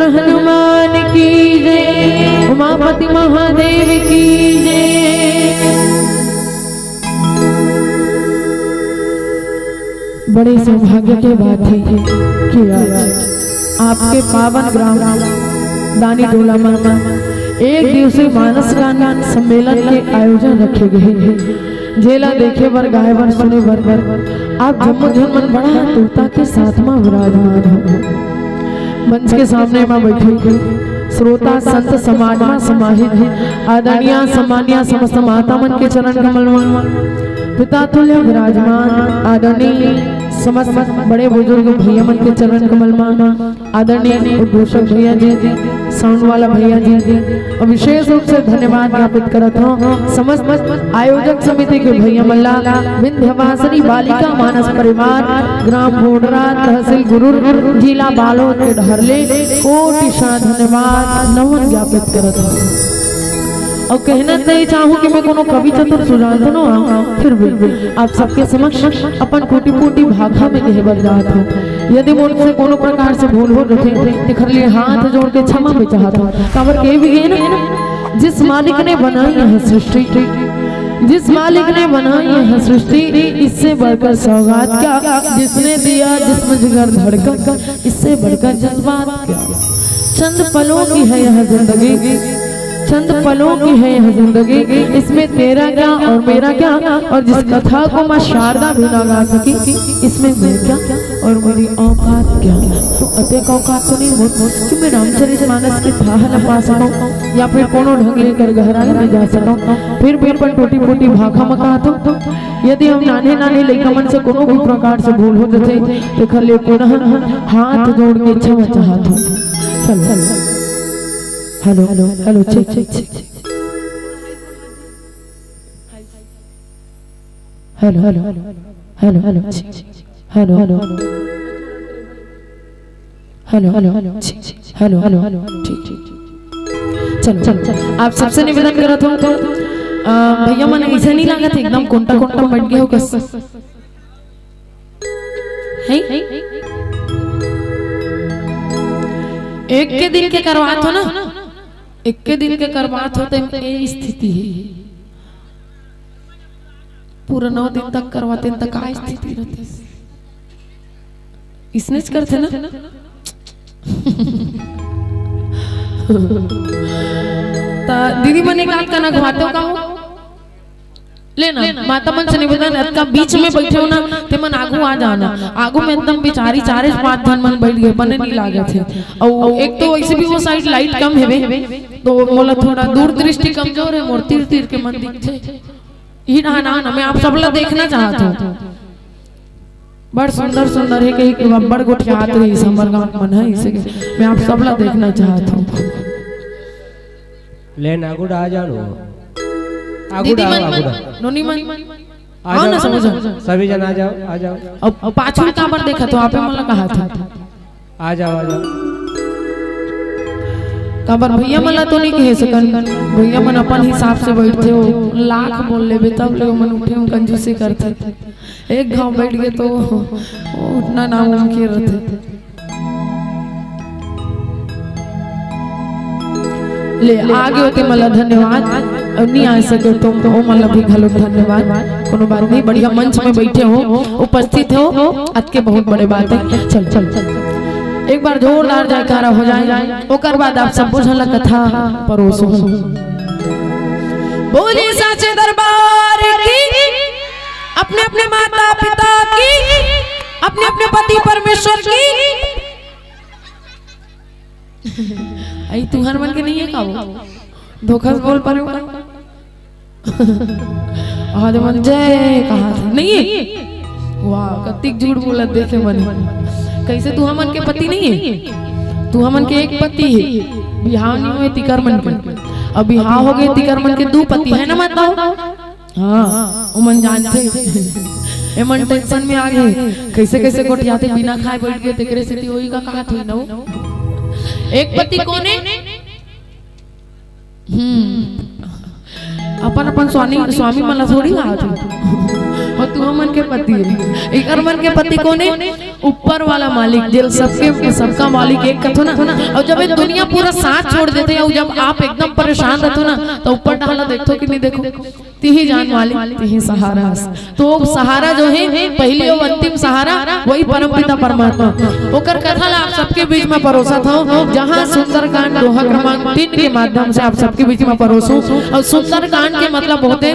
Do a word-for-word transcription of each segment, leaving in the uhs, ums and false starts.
हनुमान की जय, उमापति महादेव की जय। बड़े सौभाग्य के बात हे कि आज आपके पावन ग्राम दानी टोला म एक दिवसीय मानस गान सम्मेलन के आयोजन रखे गए हे। जेला देखे बर, गाए बर, सुने बर, बर आप जम्मो झन मन बड़ा आतुरता के साथ म विराजमान हो। मंच के सामने म बैठे श्रोता संत समाज म समाहित आदरणीय सम्मानीय समस्त माता मन के चरण कमल म पिता तुल्य विराजमान आदरणीय समस्त बड़े बुजुर्ग भैया मन के चरण कमल म आदरणीय उद्घोषक भैया जी, साउंड वाला भैया जी, और विशेष रूप से धन्यवाद ज्ञापित करत हूँ समस्त आयोजक समिति के भैया मन ला, विंध्यवासिनी बालिका मानस परिवार, ग्राम भोडरा, तहसील गुरूर, जिला बालोद के डहर ले कोटि सा धन्यवाद नमन ज्ञापित करत हूँ। और कहना नहीं चाहूँ कि मैं कोनो कवि चतुर सुजान तो ना हूँ, फिर भी आप सबके समक्ष अपन कोटि कोटि भाखा में कहे बर जात हूँ। यदि मोर से कोनो प्रकार से भूल हो रहे, तेखर लिए हाथ जोड़ के क्षमा भी चाहत हूँ। काबर के भी ये ना, जिस मालिक ने बनाई है सृष्टि, जिस मालिक ने बनाई है सृष्टि, इससे बढ़कर सौगात क्या, जिसने दिया जिस्म जिगर धड़कन, इससे बढ़कर जज्बात क्या। चंद पलों की है यह जिंदगी, चंद पलों की है यह जिंदगी, इसमें तेरा क्या और मेरा क्या। और जिस कथा को माँ शारदा भी ना गा सकी, इसमें मैं क्या और मेरी औकात क्या। तो अतेक औकात तो नहीं हो कि मैं रामचरित मानस के थाह न पा सकूं या फिर कोनो ढंग ले कर गहराई में जा सकूं। फिर भी अपन टूटी फूटी भाखा म कहत हूँ, यदि हम नान्हे नान्हे लइका मन से कोनो भी प्रकार से भूल हो जथे, तेखर ले पुनः हाथ जोड़ के क्षमा चाहत हूँ। चलो, चलो। Hello, hello, hello, check, check, check. Hello, hello, hello, hello, hello, hello, hello, hello, hello, hello, hello, ठीक, ठीक। चलो, चलो, आप सबसे निवेदन करत हूँ, अ, भैया मन ऐसे नहीं लागत, एकदम कोंटा कोंटा बैठ गए हो कस। हैं? एक के दिन के करवात हो ना, एक के दिन के करवात हो तो ये स्थिति है। पूरा नौ दिन तक करवाते त का स्थिति रहती? इसने च करथे ना। त दीदी मन एक आध कना घुमाते हो का हो? ले ना, माता मन से निवेदन, अतका बीच में बैठे हो ना, ते मन आगू आ जाना। आगू में एकदम बिचारी चारे पांच झन मन बैठ गए, बने नहीं लागे थे। और एक तो वैसे भी वो साइड लाइट कम है, तो मोला थोड़ा दूरदृष्टि कमजोर है, मोर तीर तीर के मन दिखथे। ही ना, ना, ना, मैं आप सबला देखना चाहत हूँ। बड़ सुंदर सुंदर है, कहीं के बड़ गोठियात रही, हमर गाँव के मन है, इसे के मैं आप सबला देखना चाहत हूँ। ले ना, आगू डा आ जाओ ना। आगू दीदी डा, मन, आगू डा। नोनी मन, आ आओ जाओ। ना, समझो। सभी जन आ जाओ, आ जाओ। अब पाछू काबर देखत हो, आपे मोला कहा था। आ जाओ, आ जाओ। काबर भैया मन ला तो नहीं कहे सकन, भैया मन अपन हिसाब से बैठथे हो, लाख बोल लेबे तब ले मन उठे हो, कंजूसी करथे। एक घाव बैठ गए तो वो उठना नामुमकिन रहथे। ले, आगे होते मला धन्यवाद, और नहीं आ सके तो, तो मला भी घलो धन्यवाद। कोनो बात नहीं, बढ़िया मंच में बैठे हो, उपस्थित हो, अतके बहुत बड़े बात है। चल, चल, चल, एक बार जोरदार जयकारा हो जाए, ओकर बाद आप सब बुझल कथा परोसो। बोले साचे दरबार की, अपने अपने माता पिता की, अपने अपने पति परमेश्वर की। आई तुहर मन के नहीं है का वो? धोखा से बोल पा रहे हो? आज मन जय कहा था। नहीं है? वाह, कतिक झूठ बोलत देखे मन। कैसे तू हमन के पति नहीं है? तू हमन के एक पति है। बिहाव नहीं हुए तिकर मन के। अब बिहाव हो गए तिकर मन के दू पति है ना, मत बताओ। हाँ, उमन जानथे। एमन टेंशन में आ गए। कैसे कैसे गोठियाथे, बिना खाए बैठ गए, तेकरे सेती होई का कहा थी ना वो। एक पति कोने? हम्म। अपन अपन स्वामी, स्वामी मन ला थोड़ी कहा थी। और तू मन के पति हे। एकर मन के पति कोन हे? ऊपर वाला मालिक, जेल सबके, सबका मालिक एक कथो ना। अउ जब ये दुनिया पूरा साथ छोड़ देथे, अउ जब आप एकदम परेशान रहथो ना, त ऊपर डाहर ला देखथो कि नहीं देखो? तिही जान मालिक, तिही सहारा। तो सहारा जो हे, पहली अउ अंतिम सहारा, वही परमपिता परमात्मा। ओकर कथा ला आप सबके बीच में परोसत हौं, जहाँ सुंदरकांड दोहा क्रमांक तीन के माध्यम से आप सबके बीच में परोसूं। अउ सुंदरकांड के मतलब होथे,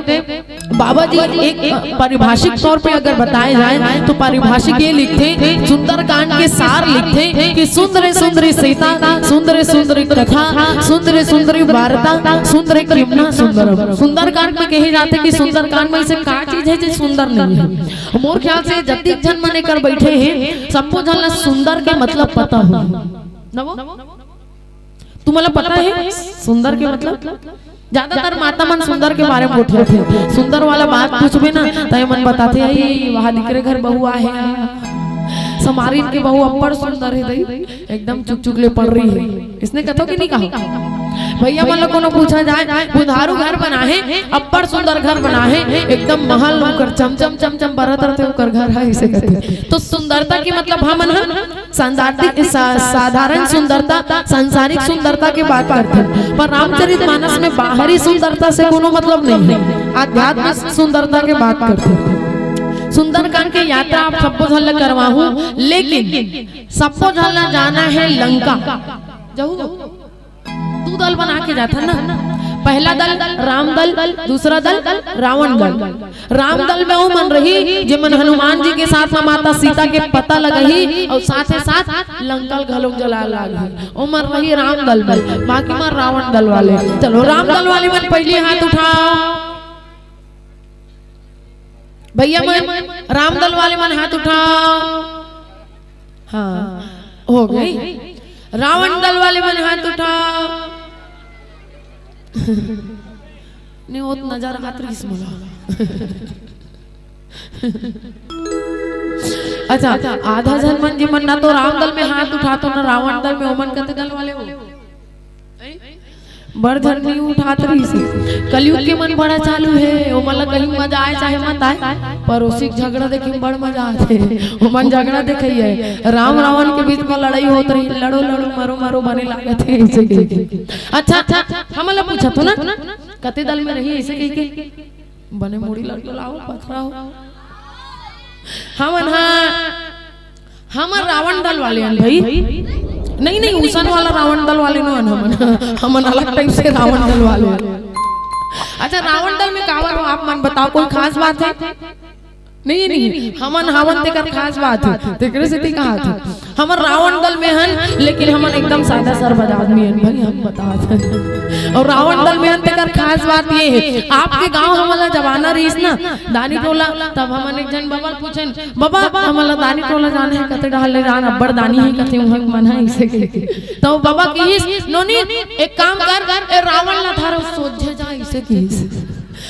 बाबा जी एक पारिभाषिक तौर पे अगर बताए जाए तो पारिभाषिक ये लिखथे, सुंदरकांड के सार लिखथे कि सुंदर सुंदरी सीता, सुंदर सुंदरी कथा, सुंदर सुंदरी वार्ता, सुंदर कितना सुंदर। सुंदरकांड में कहे जाथे कि सुंदरकांड में ऐसे का चीज हे जो सुंदर नहीं हे। मोर ख्याल से जतिक झन मन एकर बैठे हे, सबो झन ला सुंदर के मतलब पता हो। नवो? तुम्हारा पता हे सुंदर के मतलब? ज्यादातर माता मन सुंदर के बारे में गोठियाथे। सुंदर वाला बात पूछबे ना, त ये मन बताथे, "अई, वहाँ दिकरे घर बहू आहे, समारिन के बहू अब्बड़ सुंदर हे दई, एकदम चुकचुक ले पड़ रही है।" इसने कथो कि नहीं कहा? भैया मन ला कोनो पूछा जाए, "बुधारू घर बना है, अब्बड़ सुंदर घर बना है, एकदम महल ओकर चमचम चमचम बरत रहथे, ओकर घर है," इसे कहते। तो सुंदरता के मतलब हमन ह सांसारिक, सा-, साधारण सुंदरता, सांसारिक सुंदरता के बात करथे, पर रामचरित मानस में बाहरी सुंदरता से कोनो मतलब नहीं है, आध्यात्मिक सुंदरता के बात करथे। सुंदरकांड के यात्रा आप सबो झन ला करवाहूं, लेकिन सबो झन ला जाना है लंका। जाहू? दू दल बना के जाथन ना, पहला दल राम दल, दूसरा दल रावण दल। राम दल में वो मन रही जेमन हनुमान जी के साथ में माता सीता के पता लगाही अउ साथे साथ लंका ल घलोक जला लागही, वो मन रही राम दल में। बाकी मन रावण दल वाले। चलो, राम दल वाले मन पहली हाथ उठाओ। भैया मन, राम दल वाले मन हाथ उठाओ। हाँ, हो गई। रावण दल वाले मन हाथ उठाओ। नहीं, वो तो नजर आत रहिस मोला। अच्छा, आधा झन मन जी मन ना तो राम दल में हाथ उठाथो ना रावण दल में, ओमन कते दल वाले हो? बड़ झन नहीं उठात रहिस हे। कलयुग के मन बड़ा चालू हे, ओमन ला कहीं मजा आए चाहे मत आए, पड़ोसी के झगड़ा देखे में बड़ मजा आथे। ओमन झगड़ा देखइया हे, राम रावण के बीच में लड़ाई होत रही, लड़ो लड़ो मरो मरो बने लागत हे ऐसे कहिके। अच्छा, हमन ला पूछत हो ना, कते दल में रही ऐसे कहिके? बने मुड़ी लटकलाओ, पथराओ। हमन हा, हमन रावण दल वाले हन भाई। नहीं, नहीं, उसन वाला रावण दल वाले नो हन हमन। हमन अलग टाइप से रावण दल वाले हन। अच्छा, रावण दल में काबर हो आप मन बताओ, कोई खास बात है? नहीं, नहीं, हमन हावन तेकर खास बात है, तेकरे सेती कहा था। हमर रावण दल में हन, लेकिन हमन एकदम सादा सरबजा आदमी हन भाई, हम बता देन। अउ रावण दल में हन, तेकर खास बात ये है, आपके गांव हमन ला जब आना रहिस ना, दानी टोला, तब हमन एक झन बबा ल पूछेन, "बबा, हमन ला दानी टोला जाना है, कते डहर ले जान, अब्बड़ दानी है, कते उहाँ के मन है," इसे कहिके। तो बबा किहिस, "नोनी, एक काम कर, ए रावण ला धर, सोझे जा," इसे किहिस।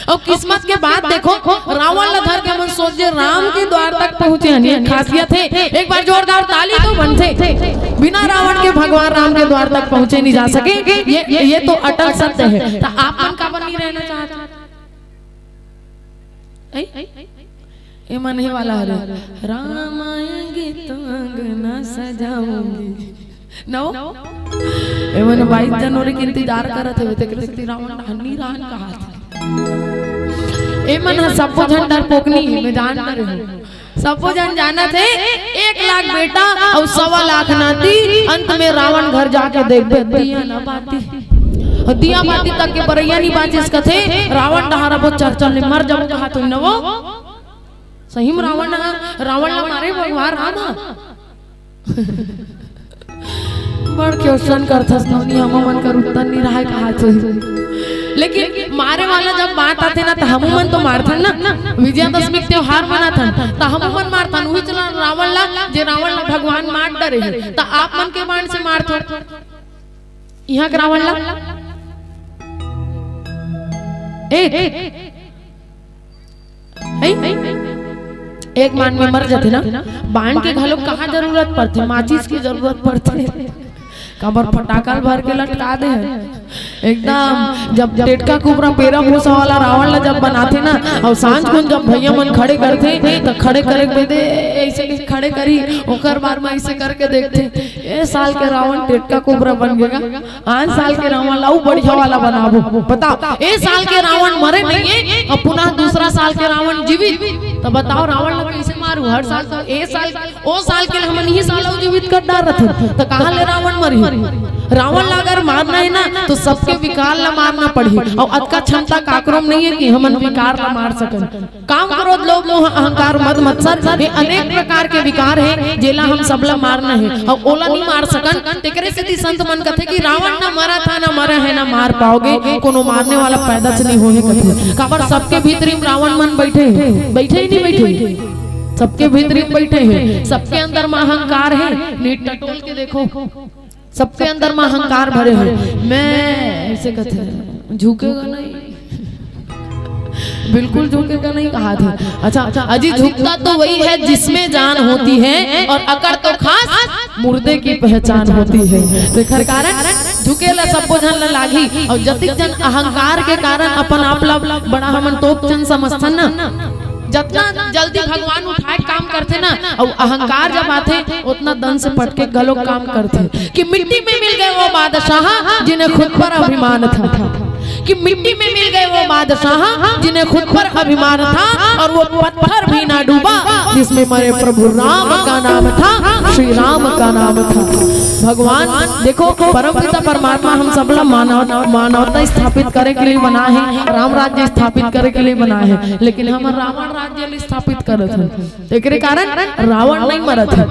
अउ किस्मत के बात देखो, रावण ला धर के हमन सोझे राम के द्वार तक पहुंचे हन। ये खासियत है, एक बार जोरदार ताली तो बनथे। बिना रावण के भगवान राम के द्वार तक पहुंचे नहीं जा सके। ये, ये तो अटल सत्य है। तो आप मन काबर नहीं रहना चाहते? ऐ? ये मन हे वाला हरे, "राम आएंगे तो अंगना सजाऊंगी।" नौ? ए मन बाईस जनवरी के इंतजार करत हवे, तेकरे सेती रावण हन्नी रान कहा था। ए मन ह सब्बो झन डरपोकनी हे, मैं जान डरे हूँ। सब्बो झन जानत हे, एक लाख बेटा अउ सवा लाख नाती, अंत में रावण घर जाके देखबे, दिया ना बाती। अउ दिया बाती तक के बरैया नहीं बाचिस कथे, रावण डहार अब चर्चा ले मर जाबो कहा तो न वो। सही में रावण ह, रावण ला मारे भगवान राम ह। बड़ क्वेश्चन करथस नोनी, हम मन कर उत्तर नहीं रहा है कहा सही। लेकिन मारे वाला जब बात आथे ना, तो हम मन तो मारथन ना। विजयादशमी के त्योहार मनाथन, तो हम मन मारथन। वही चला रावण ला, जे रावण ला भगवान मार डरे हे, तो आप मन के बाण से मारथन। यहाँ के रावण ला एक, एक बाण में मर जाथे ना, बाण के घलो कहाँ जरूरत पड़थे, माचिस की जरूरत पड़थे। काबर फटाका ल भर के लटका दे हे। एकदम जब टेटका कुबरा पेरा भूसा वाला रावण ला जब बनाथे ना, अउ सांझ कुन जब भैया मन खड़े करथे, त खड़े करे के बेदे ऐसे खड़े करी, ओकर बाद म ऐसे करके देखथे, ए साल के रावण टेटका कुबरा बन गेगा, आन साल के रावण ला अउ बढ़िया वाला बनाबो। बताओ, ए साल के रावण मरे नहीं है, अउ पुनः दूसरा साल के रावण जीवित, त बताओ रावण ला कैसे मारू? हर साल तो ए साल, ओ साल के हमन इही साल अउ जीवित कर डारत हन, त कहाँ ले रावण मरही? रावण ला अगर मारना है ना, तो सबके विकार ला मारना पड़ही। अउ अतका क्षमता काकरो म नहीं है कि हमन विकार ला मार सकन। काम, क्रोध, लोभ, मोह, अहंकार, मद, मत्सर, ये अनेक प्रकार के विकार हे, जेला हम सबला मारना हे, अउ ओला नहीं मार सकन। तेकरे सेती संत मन कथे कि रावण ना मरा था, ना मरा है, ना मार पाओगे। कोनो मारने वाला पैदा च नहीं होहे कथे। काबर सबके भीतरी म रावण मन बैठे हे, बैठे ही नहीं बैठे, सबके भीतरी म बैठे हे, सबके अंदर म अहंकार हे। नीट टटोल के देखो, सबके अंदर म अहंकार भरे हे। मैं ऐसे कथे, झुकेगा नहीं, बिल्कुल झुकेगा नहीं कहा थे। अच्छा, अजी, झुकता तो वही है जिसमें जान होती है, और अकड़ तो खास मुर्दे की पहचान होती है। तेखर कारण झुके ला सब्बो झन ला लागही, अउ जतिक झन अहंकार के कारण अपन आप ला बड़ा हमन तोप झन समझथन ना, जतना जल्दी भगवान उठाए काम करथे ना, अउ अहंकार जब आथे, उतना दन से पटके घलो काम करथे। कि मिट्टी में मिल गए वो बादशाह जिन्हें खुद पर अभिमान था, कि मिट्टी में मिल गए वो बादशाह जिन्हें खुद पर अभिमान था, और वो पत्थर भी ना डूबा जिसमें मेरे प्रभु राम का नाम था, श्री राम का नाम था। भगवान देखो, परमपिता परमात्मा हम सबला मानव, मानवता स्थापित करे के लिए बना है, राम राज्य स्थापित करे के लिए बना है, लेकिन हम रावण राज्य ल स्थापित करत हन। एकरे कारण रावण नहीं मरत है।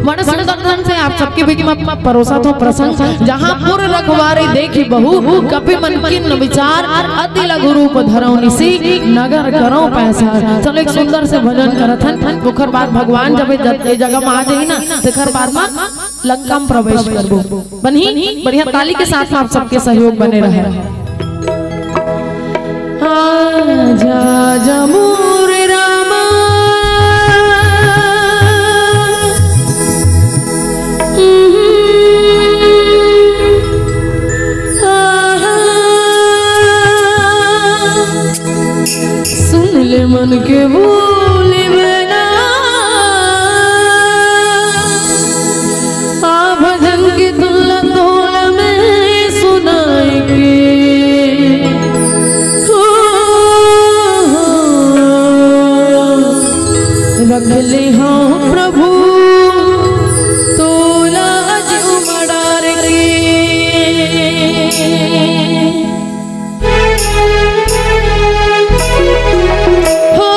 बड़ा सुंदर ढंग से आप सबके बीच में परोसा थो प्रसंग, जहाँ पुर रखवारी देखी बहू, कपि मन किन्न विचार, अति लघु रूप धरौ निसी, नगर करौ पैसा। चलो, एक सुंदर से भजन करत हन, ओखर बाद भगवान जब ए जग-, ए जगह में आ जाही ना, तेखर बाद में लंका में प्रवेश करबो। बनही, बढ़िया ताली के साथ में आप सबके सहयोग बने रहे। आजा जा मोर रामा। आहा। सुन ले मन के बोल बेना। आ भजन के धुन ला तोला मैं सुनाए के। हो, हो, रख ले हौं प्रभु तोला आज उमड़ार के। हो,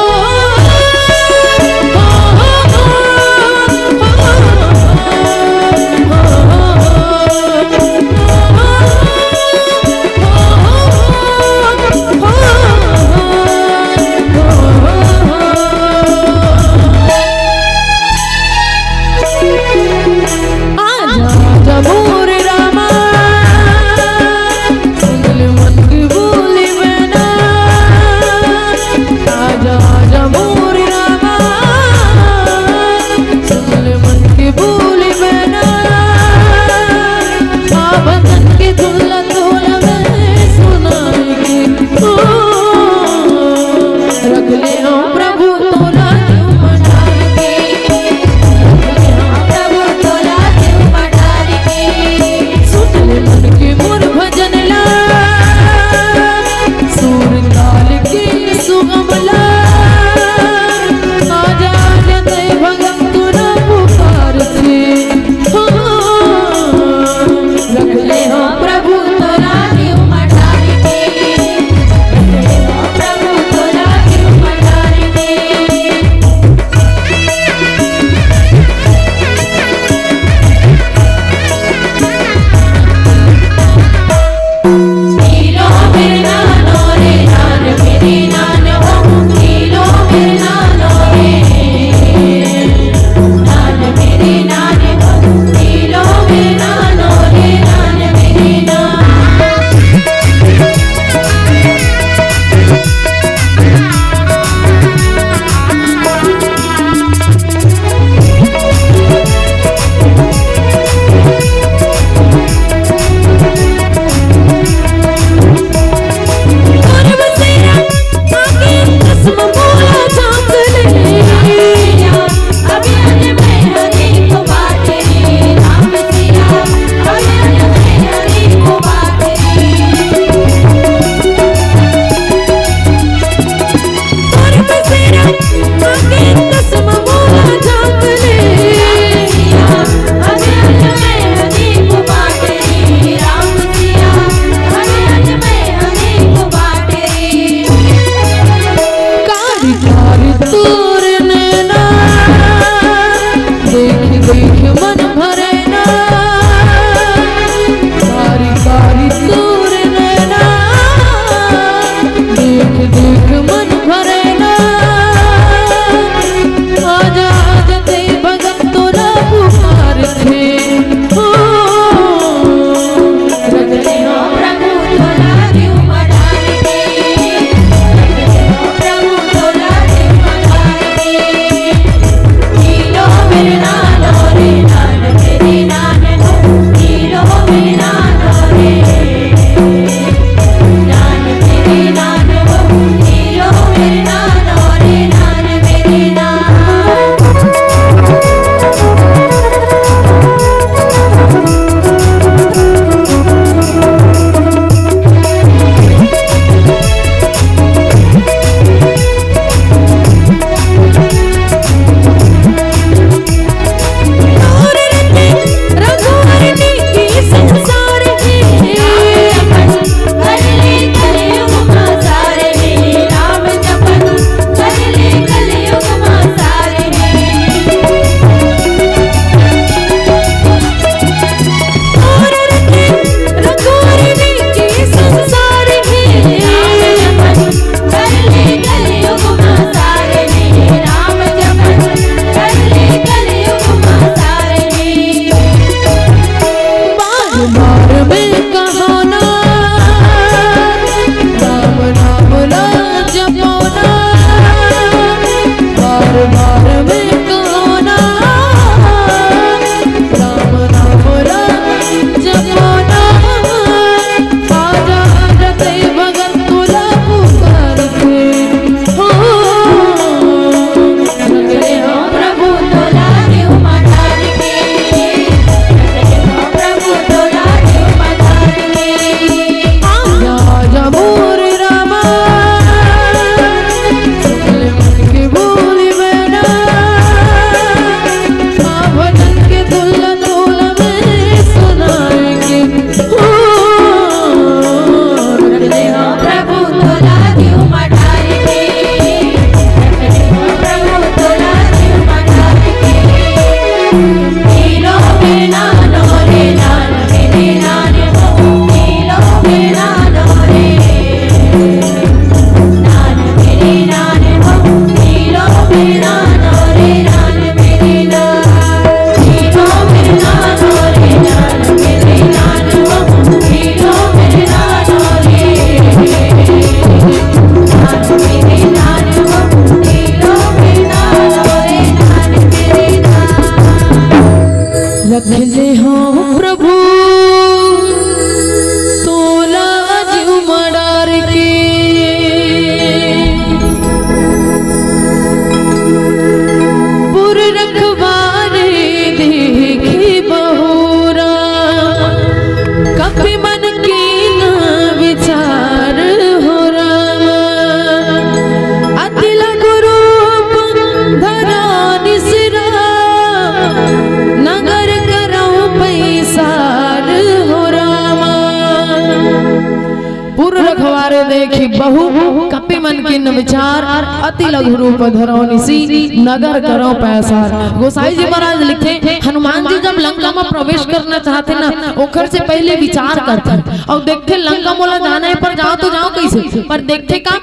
बहू कपि मन कीन विचार, अति लघु रूप धरौ निसि, नगर करौ पैसार। गोसाई जी महाराज लिखथे, हनुमान जी जब लंका में प्रवेश करना चाहथे ना, ओखर से पहले विचार करथे अउ देखथे, लंका मोला जाना हे, पर जाओ तो जाओ कैसे? पर देखथे का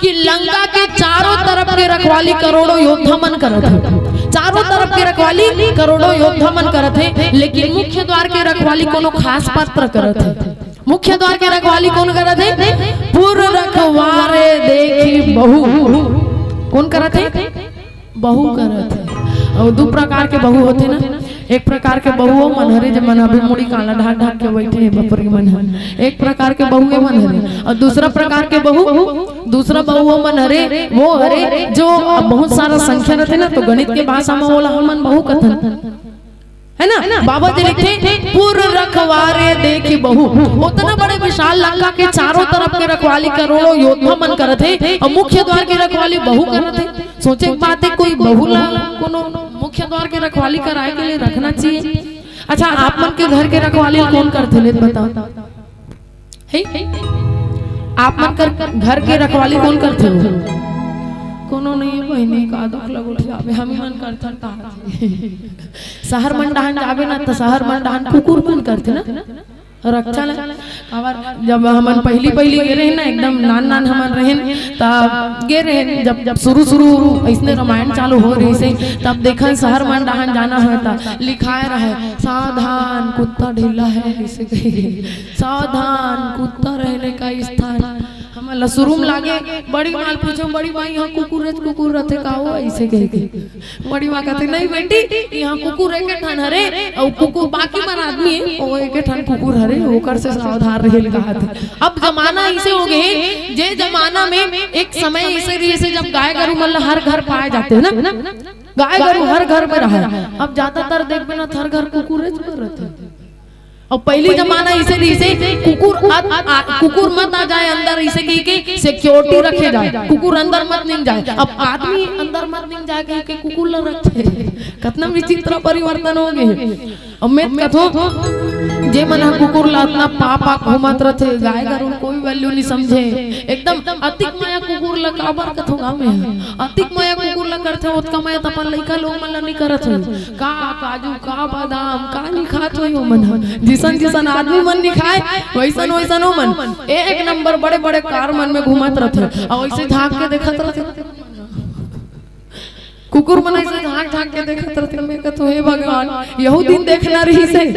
कि लंका के चारों तरफ के रखवाली करोड़ों योद्धा मन करत हे, चारों तरफ के रखवाली करोड़ों योद्धा मन करत हे, लेकिन मुख्य द्वार के रखवाली कोनो खास पात्र करत हे। मुख्य द्वार के रखवाली कौन करत हे? पुर रखवारे देखि बहू। कौन करत हे? बहू करत हे। अउ दू प्रकार के बहू होथे ना, एक प्रकार के बहू ओ मन हरे, जे मन अभी मुड़ी काला ढाक ढाक के बैठे हे, बपरी मन हर। एक प्रकार के बहू ए मन हरे, अउ दूसरा प्रकार के बहू, दूसरा बहू ओ मन हरे, वो हरे जो बहुत सारा संख्या रथे ना, तो गणित के भाषा में ओला हमन बहू कथन। है ना? बाबा जी लिखथे, "पुर रखवारे देखि बहू।" उतना बड़े विशाल लंका के चारों तरफ के रखवाली करोड़ों योद्धा मन करत हे अउ मुख्य द्वार के रखवाली बहू करत हे। सोचे के बात हे, कोई बहू ला कोनो मुख्य द्वार के रखवाली कराए के लिए रखना चाहिए। अच्छा, आप मन के घर के रखवाली कौन करथे, ले बताओ? हे? आप मन कर घर के रखवाली कौन करथे हो? कोनो नहीं हे बहिनी, का दुख लगो जावे, हम मन करथन ता। शहर मन डहान जाबे ना, त शहर मन डहान कुकुर मन करथे ना रक्षा ला। काबर जब हमन पहली पहली गे रहेन ना, एकदम नान नान हमन रहेन, तब गे रहेन, जब जब शुरू शुरू अइसने रामायण चालू हो रहिसे, तब देखन शहर मन डहान जाना होय त लिखाए रहे, "सावधान, कुत्ता ढीला है", अइसे कहिके, "सावधान, कुत्ता रहने का स्थान।" हमन ला शुरू में लागे, बड़ी माँ ल पूछो, "बड़ी माँ, यहाँ कुकुर रथ, कुकुर रथे का हो?" अइसे कहिके। बड़ी माँ कहथे, "नहीं बेटी, यहाँ कुकुर एके ठन हरे, अउ कुकुर बाकी मन आदमी हे, वो एके ठन कुकुर हरे, ओकर से सावधान रहे ल कहत हे।" अब जमाना अइसे हो गे हे, जे जमाना में एक समय अइसे रहिसे, जब गाय गरू मन ला हर घर पाए जाथे ना, गाय गरू हर घर में रहे। अब ज्यादातर देखबे ना, हर घर कुकुर रथे। अउ पहली जमाना अइसे रहिसे, कुकुर अत-, आ, कुकुर मत आ जाए अंदर, अइसे कहिके security रखे जाए, कुकुर अंदर मत निंग जाए। अब आदमी अंदर मत निंग जाए कहिके कुकुर ला रखथे। कतना विचित्र परिवर्तन हो गे। अब मैं कथों, जे मन ह कुकुर ला अतना पाप पाप घूमत रथे, गाय गरू कोई value नहीं समझे, एकदम अतिक मया कुकुर ला काबर कथों गाँव में ह? अतिक मया कुकुर ला करथे, ओतका मया त अपन लइका लोग मन ला नहीं करत होही। का काजू, का बादाम, का नहीं खात होही ओमन ह। जिसन जिसन आदमी मन नहीं खाए, वइसन वइसन ओमन एक नंबर बड़े बड़े कार मन में घूमत रथे, अउ वइसे झांक के देखत रथे। कुकुर मन अइसे झांक झांक के देखत रथे। मैं कथों, "हे भगवान, यहू दिन देखना रहिसे।"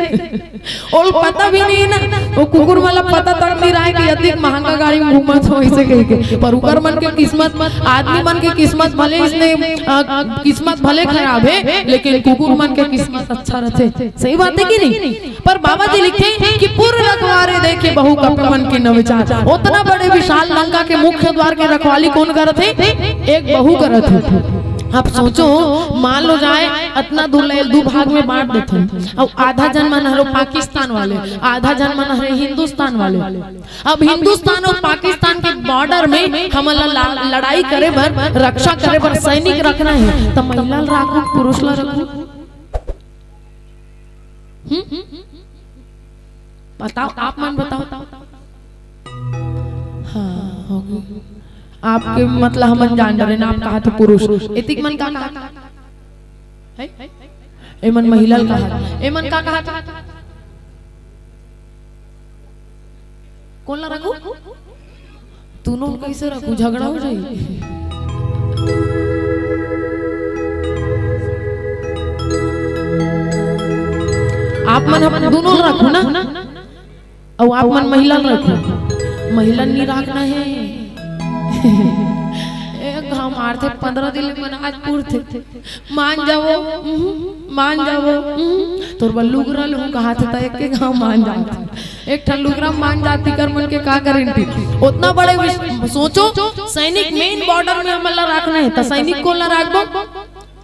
ओला पता भी नहीं ना, वो कुकुर मन ला पता तक नहीं रहे कि अतिक महंगा गाड़ी में घूमत हों अइसे कहिके। पर उकर मन के किस्मत, आदमी मन के किस्मत भले अइसने, अ, किस्मत भले खराब हे, लेकिन कुकुर मन के किस्मत अच्छा रथे। सही बात हे कि नहीं? पर बाबा जी लिखथे कि पुर रखवारे देखि बहू कपि मन कीन विचार। ओतना बड़े विशाल लंका के मुख्य द्वार के रखवाली कौन करत हे? एक बहू करत हे। आप सोचो, मान लो जाए, अतना दूर ले दू भाग में बांट देथे, अउ आधा झन मन हरे पाकिस्तान वाले, आधा झन मन हरे हिंदुस्तान वाले। अब हिंदुस्तान अउ पाकिस्तान के border में हमन ला ला-, लड़ाई करे बर, रक्षा करे बर सैनिक रखना हे, त महिला ला राखहू, पुरुष ला राखहू? हम्म? बताओ, आप मन बताओ। हाँ, हो गे। आपके मतलब हमन जान डरेन, आप कहाथो पुरुष। एतिक मन का कहाथे? हैं? एमन महिला ल कहाथे। एमन का कहाथे? कोन ला रखहू? दूनों ल कइसे रखहू? झगड़ा हो जाही। आप मन ह दूनों ल रखहू ना, अउ आप मन महिला ल रखहू। महिला ल नी राखना हे। एक घांव मारथे, पंद्रह दिन ले मन आज पुरथे। मान जावो, उहुं, मान जावो, उहुं। तोर बर लुगरा लुहूं कहाथे त एक के घांव मान जाथे। एक ठन लुगरा मान जाथे, कर मन के का गारंटी? ओतना बड़े विश-, सोचो, सैनिक main border में हमन ला राखना हे, त सैनिक कोन ला राखबो?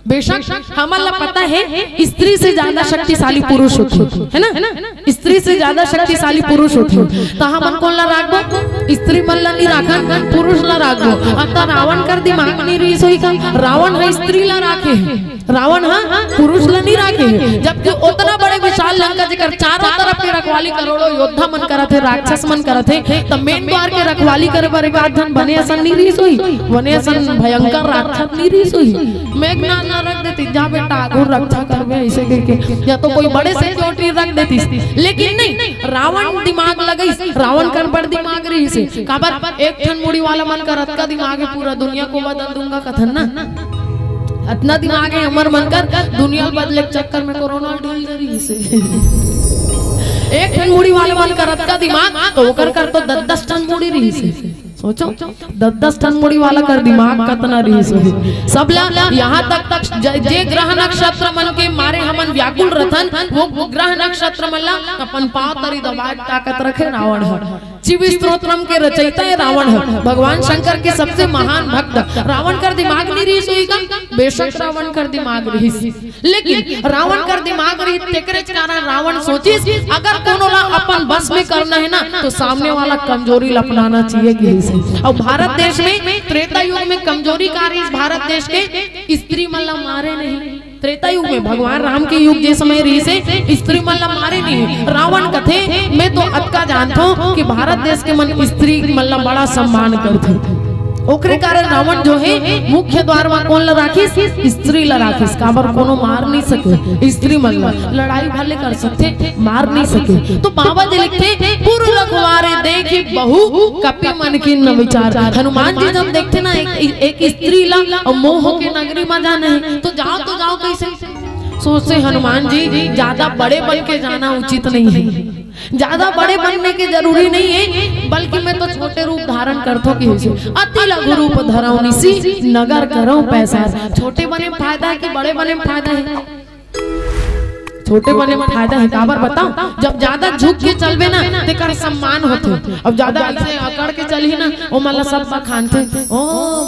बेशक, हमन ला पता हे, स्त्री से ज्यादा शक्तिशाली पुरुष होथे, है ना? स्त्री से ज्यादा शक्तिशाली पुरुष होथे, त हमन कोन ला राखबो? स्त्री मन ला नी राखन, पुरुष ला राखबो। अब त रावण कर दिमाग नी रहिस होही का? रावण ह स्त्री ला राखे हे। रावण ह पुरुष ल नहीं राखे हे, जबकि उतना बड़े विशाल लंका, जेकर चारों तरफ के रखवाली करोड़ों योद्धा मन करत हे, राक्षस मन करत हे, त मेन द्वार के रखवाली करे बर एक आध झन बने असन नहीं रहिस होही, बने असन भयंकर राक्षस नहीं रहिस होही। मेघनाथ ला रख देती, "जा बेटा, आगू रक्षा करबे," ऐसे कहिके, या तो कोई बड़े सिक्योरिटी रख देती, लेकिन नहीं, रावण दिमाग लगइस, रावण कर बड़ दिमाग रहिस हे। काबर? एक ठन मुड़ी वाला मन कर अतका दिमाग हे, पूरा दुनिया को बदल दूंगा कथन ना। अतना दिमाग हे हमर मन कर, दुनिया ल बदले के चक्कर में कोरोना डूल रहिस हे। एक ठन मुड़ी वाले मन कर अतका दिमाग, तो ओकर कर तो दस दस ठन मुड़ी रहिस हे। सोचो, दस दस ठन मुड़ी वाला कर दिमाग कतना रहिस होही। सबला यहाँ तक, तक ज-, जे ग्रह नक्षत्र मन के मारे हमन व्याकुल रथन, वो ग्रह नक्षत्र मन ला अपन पाँव तरी दबाए ताकत रखे रावण ह। शिव स्तोत्रम के रचयिता हे रावण ह, भगवान शंकर के सबसे महान भक्त। रावण कर दिमाग नहीं रहिस होही का? बेशक रावण कर दिमाग रहिस, लेकिन रावण कर दिमाग रहिस, तेकरे कारण रावण सोचिस, अगर कोनो ला अपन बस में करना हे ना, तो सामने वाला कमजोरी ला अपनाना चाहिए, कहिस हे। अउ भारत देश में त्रेता युग में कमजोरी का रहिस भारत देश के? स्त्री मन ला मारे नहीं। त्रेता युग में, भगवान राम के युग जे समय रहिस हे, स्त्री मन ला मारे नहीं। रावण कथे, "मैं तो अतका जानथों कि भारत देश के मन स्त्री मन ला बड़ा सम्मान करथे।" ओकरे कारण रावण जो हे, मुख्य द्वार म कोन ला राखिस? स्त्री ला राखिस। काबर? कोनो मार नहीं सके स्त्री मन ला। लड़ाई भले कर सकथे, मार नहीं सके। तो बाबा जी लिखथे, "पुर रखवारे देखि बहु, कपि मन कीन्ह विचार।" हनुमान जी जब देखथे ना एक, एक स्त्री ला, अउ मोह के नगरी म जाना हे, तो जाओ तो जाओ कैसे? सोचथे हनुमान जी, ज्यादा बड़े बन के जाना उचित नहीं हे, ज्यादा बड़े बनने के जरूरी नहीं हे, बल्कि मैं तो छोटे रूप धारण करथों, कहिस हे, "अति लघु रूप धरौं निसि, नगर करौं पैसार।" छोटे बने में फायदा हे कि बड़े बने में फायदा हे? छोटे बने में फायदा हे। काबर बताओ? जब ज्यादा झुक के चलबे ना, तेकर सम्मान होथे। अब ज्यादा ऐसे अकड़ के चलही ना, ओ मन ला सब बखानथे, "ओ,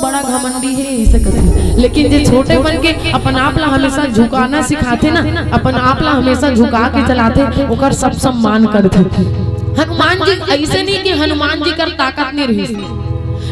बड़ा घमंडी हे," ऐसे कथे। लेकिन जे छोटे बन के अपन आप ला हमेशा झुकाना सिखाथे ना, अपन आप ला हमेशा झुका के चलाथे, ओकर सब सम्मान करथे। हनुमान जी ऐसे नहीं कि हनुमान जी कर ताकत नहीं रहिस।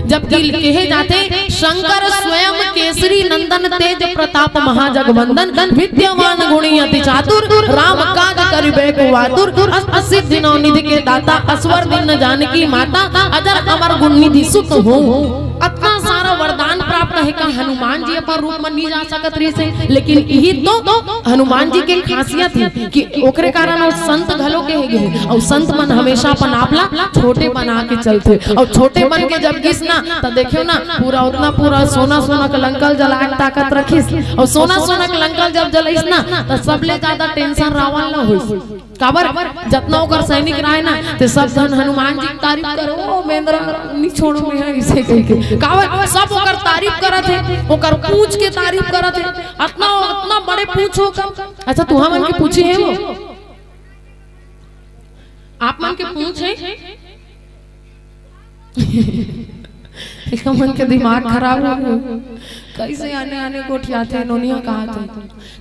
जबकि कहे जाथे, "शंकर स्वयं केसरी नंदन, तेज प्रताप महाजगवंदन, विद्यावान गुणी अति चातुर, राम काज करिबे को आतुर, अष्ट सिद्धि नौ निधि के दाता, असवर दीन जानकी माता, अजर अमर गुण निधि सुत हो।" अतना सारा वरदान प्राप्त हे का? हनुमान जी अपन रूप म नहीं जा सकत रहिस हे, लेकिन यही तो हनुमान जी के खासियत हे कि ओकरे कारण वो संत घलो कहे गे हे। अउ संत मन हमेशा अपन आप ला छोटे बना के चलथे। अउ छोटे बन के जब गिस ना, त देखियो ना, पूरा उतना पूरा सोना सोना के लंका ल जला के ताकत रखिस। अउ सोना सोना के लंका ल जब जलाइस ना, त सबले ज्यादा टेंशन रावण ला होइस। काबर? जतना ओकर सैनिक रहे ना, ते सब झन हनुमान जी के तारीफ करे, "ओ, मेंदरा नहीं छोड़ो मैं," ऐसे कहिके। काबर? सब ओकर तारीफ करत हे, ओकर पूंछ के तारीफ करत हे। अतना, अतना बड़े पूंछ हो का? अच्छा, तुहा मन के पूछे हे वो? आप मन के पूंछ हे? एकर मन के दिमाग खराब हो गे। कैसे आने आने गोठियाथे, नोनिया कहाथे।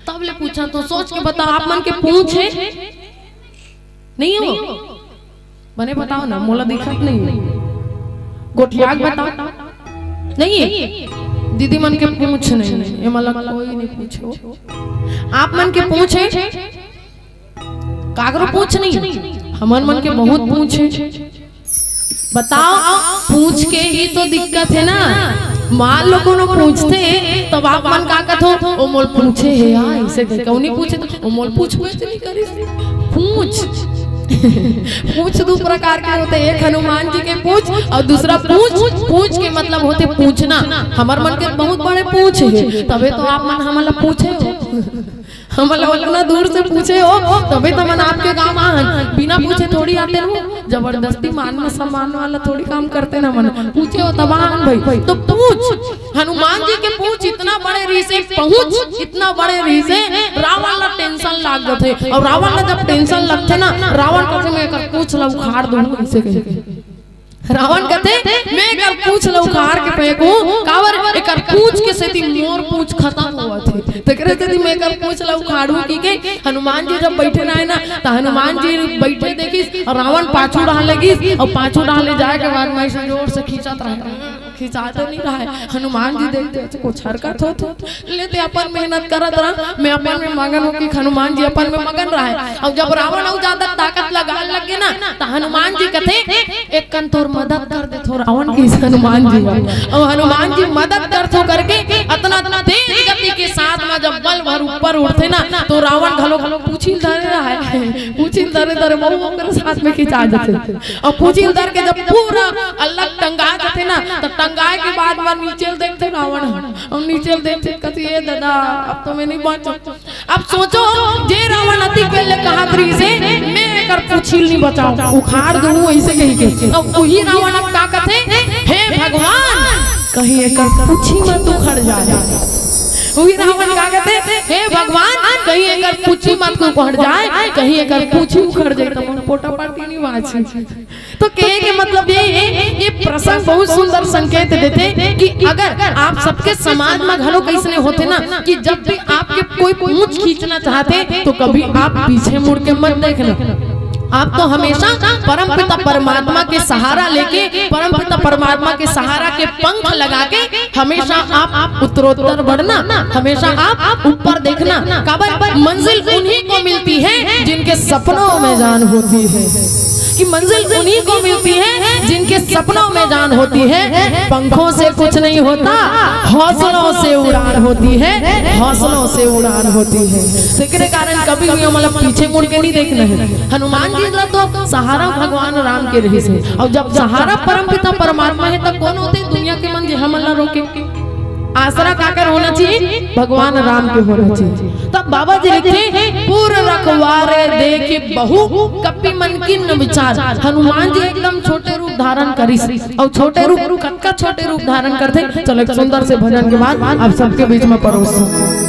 तब ले पूछा तो सोच के बताओ, आप मन के पूंछ हे? नहीं हो? बने बताओ ना, मोला दिखत नहीं हे। गोठिया के बताओ। नहीं हे? दीदी मन के पूंछ नहीं हे, ये मला कोई नहीं पूछो। आप मन के पूंछ हे? काकरो पूंछ नहीं, हमन मन के बहुत पूंछ हे। बताओ, पूंछ के ही तो दिक्कत हे ना। मान लो कोनो पूछथे, तब आप मन का कथो, "ओ मोल पूछे हे यार," ऐसे कहिके। नहीं पूछे तो, "ओ मोल पूछ पूछ नहीं करिस।" पूंछ पूंछ दू प्रकार के होथे, एक हनुमान जी के पूंछ अउ दूसरा पूंछ। पूंछ के मतलब होथे पूछना। हमर मन के बहुत बड़े पूंछ हे, तभे तो आप मन हमन ला पूछे हो। हमन ला उतना दूर से पूछे हो, तभे तो हमन आपके गांव आन। बिना पूछे थोड़ी आते हो, जबरदस्ती मान सम्मान वाला थोड़ी काम करते ना मन। पूछे हो तब आन भाई। तो पूंछ, हनुमान जी के पूंछ इतना बड़े रहिस हे, पहुंच इतना बड़े रहिस हे, रावण ला टेंशन लाग जाथे। अउ रावण ला जब टेंशन लगथे ना, रावण कथे, "मैं एकर पूंछ ला उखाड़ दूं," ऐसे कहिके। रावण कथे, "मैं एकर पूंछ ला उखाड़ के फेंकूं, काबर एकर पूंछ के सेती मोर पूंछ खतम होवत हे, तेकरे सेती मैं एकर पूंछ ला उखाड़ूं," कहिके हनुमान जी जब बैठे रहे ना, त हनुमान जी बैठे देखिस अउ रावण पाछू डहान लगिस, अउ पाछू डहान ले जाए के बाद में ऐसे जोर से खींचत रहे। हिचा तो नहीं रहा है। हनुमान जी देखते, "अच्छा, कुछ हरकत हो तो।" ले, ते अपन मेहनत करत रहा, मैं अपन में मगन हो कि हनुमान जी अपन में मगन रहा है। अब जब रावण अउ ज्यादा ताकत लगाए लग गे ना, तो हनुमान जी कथे, "एक कन तोर मदद कर देथों रावण के।" हनुमान जी, अब हनुमान जी मदद करथों करके अतना तेज गति के साथ में जब बल भर ऊपर उठथे ना, तो रावण घलो पूछी ल धरे रहा है, पूछी ल धरे धरे वो ओकर साथ में खिंचा जाथे। अउ पूछी ल धर के जब पूरा अलग टंगा जाथे ना, तो टंगाए के बाद में नीचे ल देखथे रावण ह। अउ नीचे ल देखथे, कथे, "ए दादा, अब तो मैं नहीं बांचों।" अब सोचो, जे रावण अति पहले कहत रहिस हे, "मैं एकर पूछी ल नहीं बचांव, उखाड़ दूं," ऐसे कही के। अब वही रावण अब का कथे, "हे भगवान, कहीं एकर पूछी मत उखड़ जाए।" वही रावण का कथे, "हे भगवान, कहीं एकर पूछी मत उखड़ जाए, कहीं एकर पूछी उखड़ जाए तो मोर पोटा पाटी नहीं बांची।" तो कहे के मतलब ये है, ये प्रसंग बहुत सुंदर संकेत देथे कि अगर आप सबके समाज में घलो कइसने होथे ना कि जब भी आपके कोई पूंछ खींचना चाहथे तो कभी आप पीछे मुड़ के मत देखना। आप तो हमेशा परमपिता परमात्मा के सहारा लेके, परमपिता परमात्मा के सहारा के पंख लगा के हमेशा आप उत्तरोत्तर बढ़ना, हमेशा आप ऊपर देखना। काबर मंजिल उन्हीं को मिलती है जिनके सपनों में जान होती है, कि मंजिल उन्हीं को मिलती है जिनके सपनों में जान होती है। पंखों से कुछ नहीं होता, हौसलों से उड़ान होती है, हौसलों से उड़ान होती है। तेकरे कारण कभी भी हमला पीछे मुड़ के नहीं देखना है। हनुमान जी ला तो सहारा भगवान राम के रहिस हे, अउ जब सहारा परमपिता परमात्मा हे, त कोन होथे दुनिया के मन जे हमन ला रोके? आसरा काकर होना चाहिए? भगवान राम के होना चाहिए। तब बाबा जी लिखथे, "पुर रखवारे देखि बहु, कपि मन कीन्ह विचार।" हनुमान जी एकदम छोटे रूप धारण करिस, अउ छोटे रूप, कतका छोटे रूप धारण करथे। चलो, एक सुंदर से भजन के बाद आप सबके बीच में परोसथों।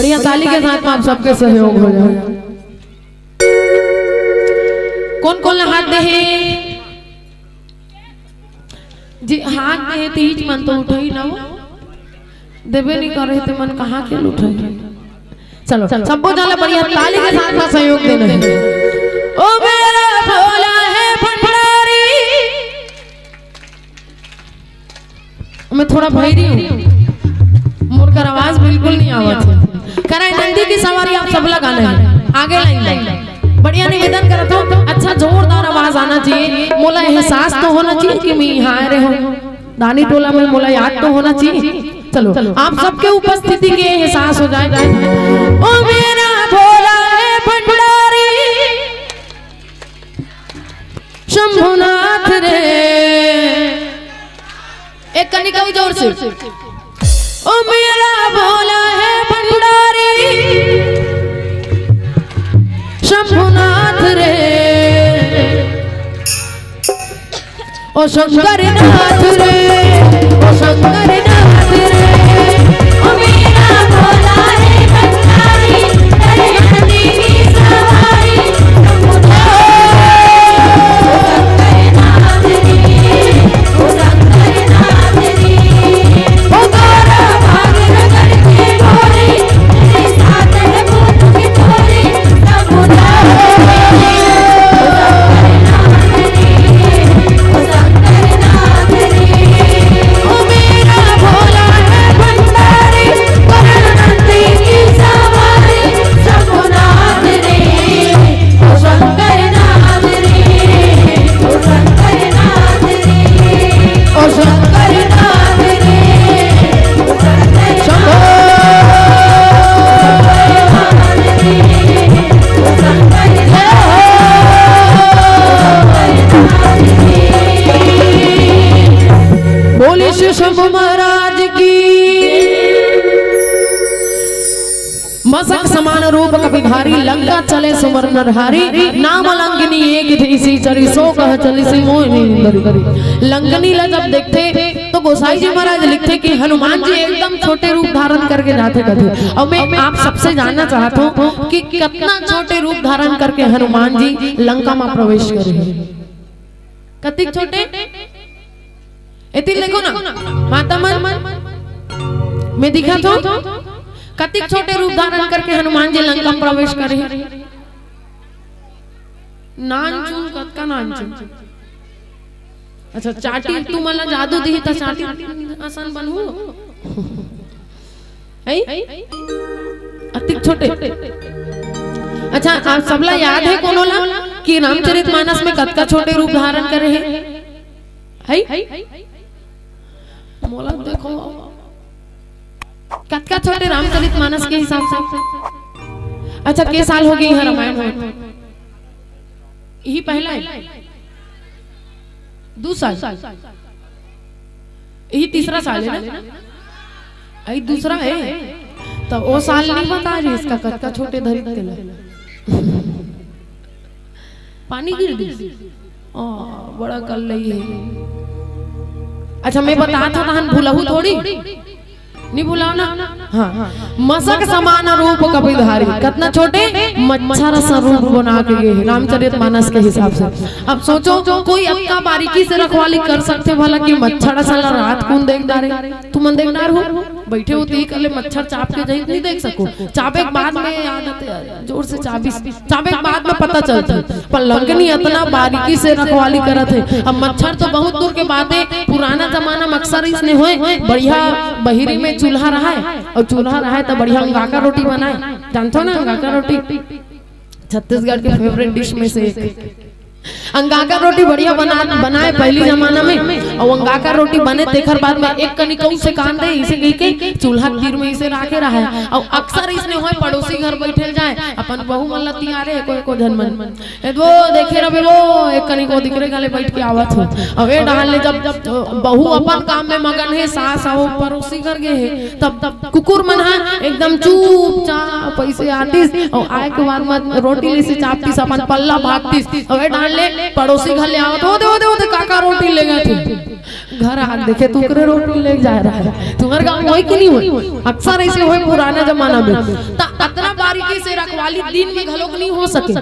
बढ़िया ताली के साथ में आप सबके सहयोग हो जाए। कौन कौन ला हाथ दे हे? जी, हाथ दे हे, तीज मन तो उठाई ना हो, देबे नहीं करे तो मन कहाँ के उठाई? चलो, सबको जाला बढ़िया ताली के साथ में सहयोग देना है। ओ मेरा भोला है भंडारी, मैं थोड़ा भैरी हूँ, मोर कर आवाज बिल्कुल नहीं आवत है। कराए नंदी की सवारी आप सबला गाना है, आगे लाइन लाइन। बढ़िया निवेदन करत हूँ, अच्छा जोरदार आवाज आना चाहिए, मोला एहसास तो होना चाहिए कि मैं यहाँ आ रहे हूँ। दानी टोला में मोला याद तो होना चाहिए। चलो, आप सबके उपस्थिति के एहसास हो जाए। ओ मेरा भोला है भंडारी, शंभुनाथ रे। एक कनिका जोर से। ओ मेरा भोला है भंडारी, शंभुनाथ रे। ओ शंकर नाथ रे, ओ शंकर नाथ रे। ओ मेरा भोला है भंडारी, करे नंदी की सवारी। बोले श्री शंभु महाराज की। मसक समान रूप कपिधारी, लंका चले सुमरनर हारी। नाम लंकिनी एक धइसी चरी, सो कह चलिसी मोहिनी इंदरी। लंकिनी ला जब देखथे तो गोसाई जी महाराज लिखथे कि हनुमान जी एकदम छोटे रूप धारण करके जाथे कथे। अउ मैं आप सबसे जानना चाहत हूँ कि कितना छोटे रूप धारण करके हनुमान जी लंका में प्रवेश करे हे। कतिक छोटे? एती देखो ना, माता मन, मैं दिखात हूँ, कतिक छोटे रूप धारण करके हनुमान जी लंका में प्रवेश करे हे। नानचुन, कतका नानचुन। अच्छा, चाटी, तुमन ला जादू दिही त चाटी असन बनहू। है? अतिक छोटे। अच्छा, आप सबला याद है कोनो ला कि रामचरित मानस में कतका छोटे रूप धारण करे हे? है? मोला देखो, कतका छोटे रामचरित मानस के हिसाब से। अच्छा, के साल हो गे हे रामायण होत? यही पहला है? दू साल? यही तीसरा साल है ना? यही दूसरा है? तो वो साल नहीं बता रही इसका, कतका छोटे धरी तेला। पानी गिर दी। ओ, बड़ा कर लई हे। अच्छा, मैं बतात हूँ, तहन भुलाहू थोड़ी। नहीं भुलाओ ना। हाँ, मसक समान रूप कपिधारी, कतना छोटे, मच्छर सा रूप बना के गे हे, रामचरित मानस के हिसाब से। अब सोचो, कोई अतका बारीकी से रखवाली कर सकथे भला कि मच्छर सा ला रात कुन देख डारे? तुमन देख डारहू, बैठे हो ती कले मच्छर चाप के जाही, नहीं देख सको। चाबे के बाद में याद आथे, जोर से चाबी, चाबे के बाद में पता चलथे। पर लंकिनी अतना बारीकी से रखवाली करत हे। अब मच्छर तो बहुत दूर के बात हे, पुराना जमाना में अक्सर इसने होय, बढ़िया बहिरी में चूल्हा रहय, अउ चूल्हा रहय त बढ़िया अंगाकर रोटी बनय। जानथो ना अंगाकर रोटी? छत्तीसगढ़ के फेवरेट डिश में से एक। अंगाकर रोटी बढ़िया बना, बनाय पहली जमाना में, अउ अंगाकर रोटी बने तेखर बाद में एक कनिकऊ से कान दे, इसे कहिके चूल्हा तीर में इसे राखे रहय। अउ अक्सर इसने होय पड़ोसी घर बैठे ल जाय, अपन बहू मन ल तियारे एको एको झन मन। ए वो देखे रहे वो एक कनिकऊ दिकरे गले बैठ के आवत हो। अउ ए डहार ले जब, जब बहू अपन काम में मगन हे, सास अउ पड़ोसी घर गे हे, तब, तब कुकुर मन ह एकदम चुपचाप ऐसे आतिस, अउ आय के बाद में रोटी ले से चापतिस, अपन पल्ला भागतिस, अउ ए डहार ले पड़ोसी घर ले आवत, "ओ दे, ओ दे, ओ दे, काका रोटी ले गे थे।" घर आ देखे, तू करे रोटी ले जा रहा है। तुम्हारे गांव होय कि नहीं होय? अक्सर ऐसे होय पुराना जमाना में। त अतना बारीकी से रखवाली दिन में घलोक नहीं हो सके,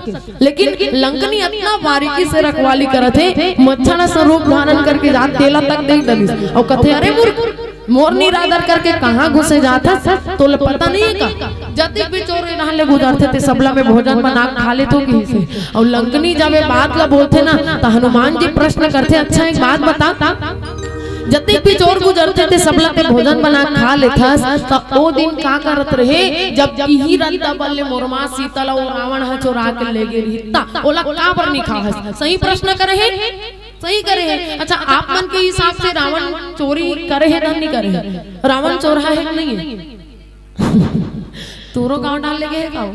लेकिन लंकनी अतना बारीकी से रखवाली करत हे, मच्छर सा रूप धारण करके जात, तेला तक देख डरिस। अउ कथे, "अरे मूर्ख, मोर निरादर करके कहाँ घुसे जात हस? तोले पता नहीं है का? जतिक भी चोर ए डहन ले गुजरथे, ते सबला में भोजन बना के खा लेथों," कहिसे। अउ लंकनी जब ये बात ला बोलथे ना, त हनुमान जी प्रश्न करथे, "अच्छा, एक बात बता, जतिक भी चोर गुजरथे, ते सबला ते भोजन बना के खा लेथस, त ओ दिन का करत रहे, जब इही रद्दा बल ले मोर माँ सीता ला ओ रावण ह चोरा के ले गे रही, त ओला काबर नहीं खाहस?" सही प्रश्न करे हे, सही करे हे। अच्छा, आप मन के हिसाब से रावण चोरी करे हे धन नहीं करे हे? रावण चोरहा हे कि नहीं हे? तोरो गांव डाल ले गे हे का?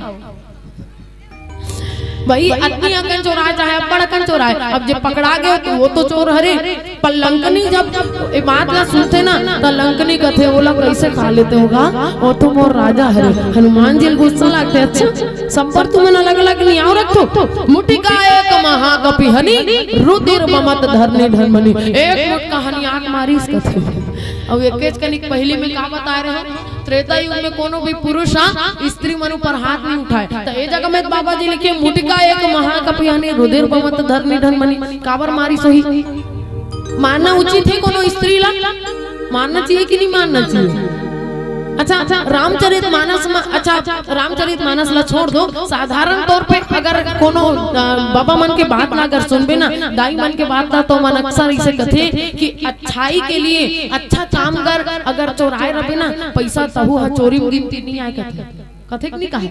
भाई, अतनी अकन चोराय चाहे अब्बड़ अकन चोराय, अब जे पकड़ा गे त ओ तो चोर हरे, पर लंकनी जब ए बात ला सुनथे ना, त लंकनी कथे, "ओला कैसे खा लेते होगा? ओ तो मोर राजा हरे।" हनुमान जी ल गुस्सा लागथे, "अच्छा, सब पर तुमन अलग-अलग नियाव रखथो। मुटिका एक महाकपि हनि, रुधिर बमत धरनी ढनमनी।" एक मुटका हनि आंख मारिस कथे। अउ एकेच कनिक पहिली में का बताय रहे हो? त्रेता युग में कोनो भी पुरुष ह स्त्री मन ऊपर हाथ नहीं उठाय। त ए जगह में बाबा जी लिखे, "मुटिका एक महाकपि हनि, रुधिर बमत धरनी ढनमनी।" काबर मारिस होही? मारना उचित हे कोनो स्त्री ला? मारना चाहिए कि नहीं मारना चाहिए? अच्छा, अच्छा, रामचरित मानस में, अच्छा, रामचरित मानस ला छोड़ दो, साधारण तौर पे अगर कोनो, अ, बाबा मन के बात ला अगर सुनबे ना, दाई मन के बात ला, तो मन अक्सर इसे कथे कि अच्छाई के लिए अच्छा काम कर, अगर चोराय रबे ना, पैसा तहू ह चोरी में गिनती नहीं आय कथे। कथे कि नहीं कहे?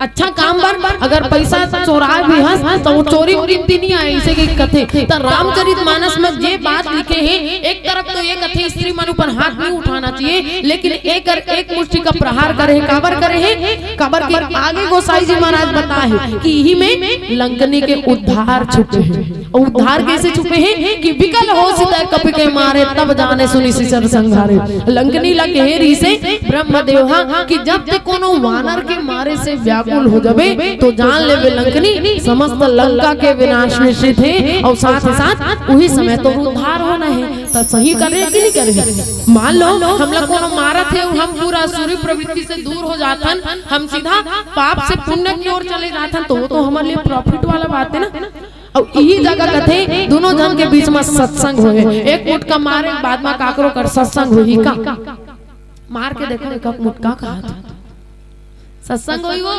अच्छा काम बर अगर पैसा चोराय भी हस, त ओ चोरी में गिनती नहीं आय, इसे के कथे। त रामचरित मानस में जे बात लिखे हे, एक तरफ तो ये कथे स्त्री मन ऊपर हाथ नहीं उठाना चाहिए, लेकिन एक, एक मुष्टिका प्रहार करे हे, काबर करे हे? काबर कि आगे गोसाई जी महाराज बताय हे कि इही में लंकनी के उद्धार छुपे हे। अउ उद्धार कैसे छुपे हे कि "विकल होसि तैं कपि कहि मारे, तब जाने सुनि सिचर संघारे।" लंकनी ला कहे रहिसे ब्रह्मदेव ह कि जब ते कोनो वानर के मारे से व्याकुल हो जबे, तो जान लेबे लंकनी, समस्त लंका के विनाश निश्चित हे, अउ साथ ही साथ उही समय तो उद्धार होना हे। त सही करे कि नहीं करे? मान लो, हमला कोनो मारत हे, हम पूरा आसुरी प्रवृत्ति से दूर हो जाथन, हम सीधा पाप से पुण्य की ओर चले जाथन, तो वो तो हमर लिए profit वाला बात हे ना। अउ इही जगह कथे, दोनों झन के बीच में सत्संग होए, एक मुटका मारे, बाद में काकरो कर सत्संग होही का? मार के देखो, एक मुटका कहा था, सत्संग होई वो?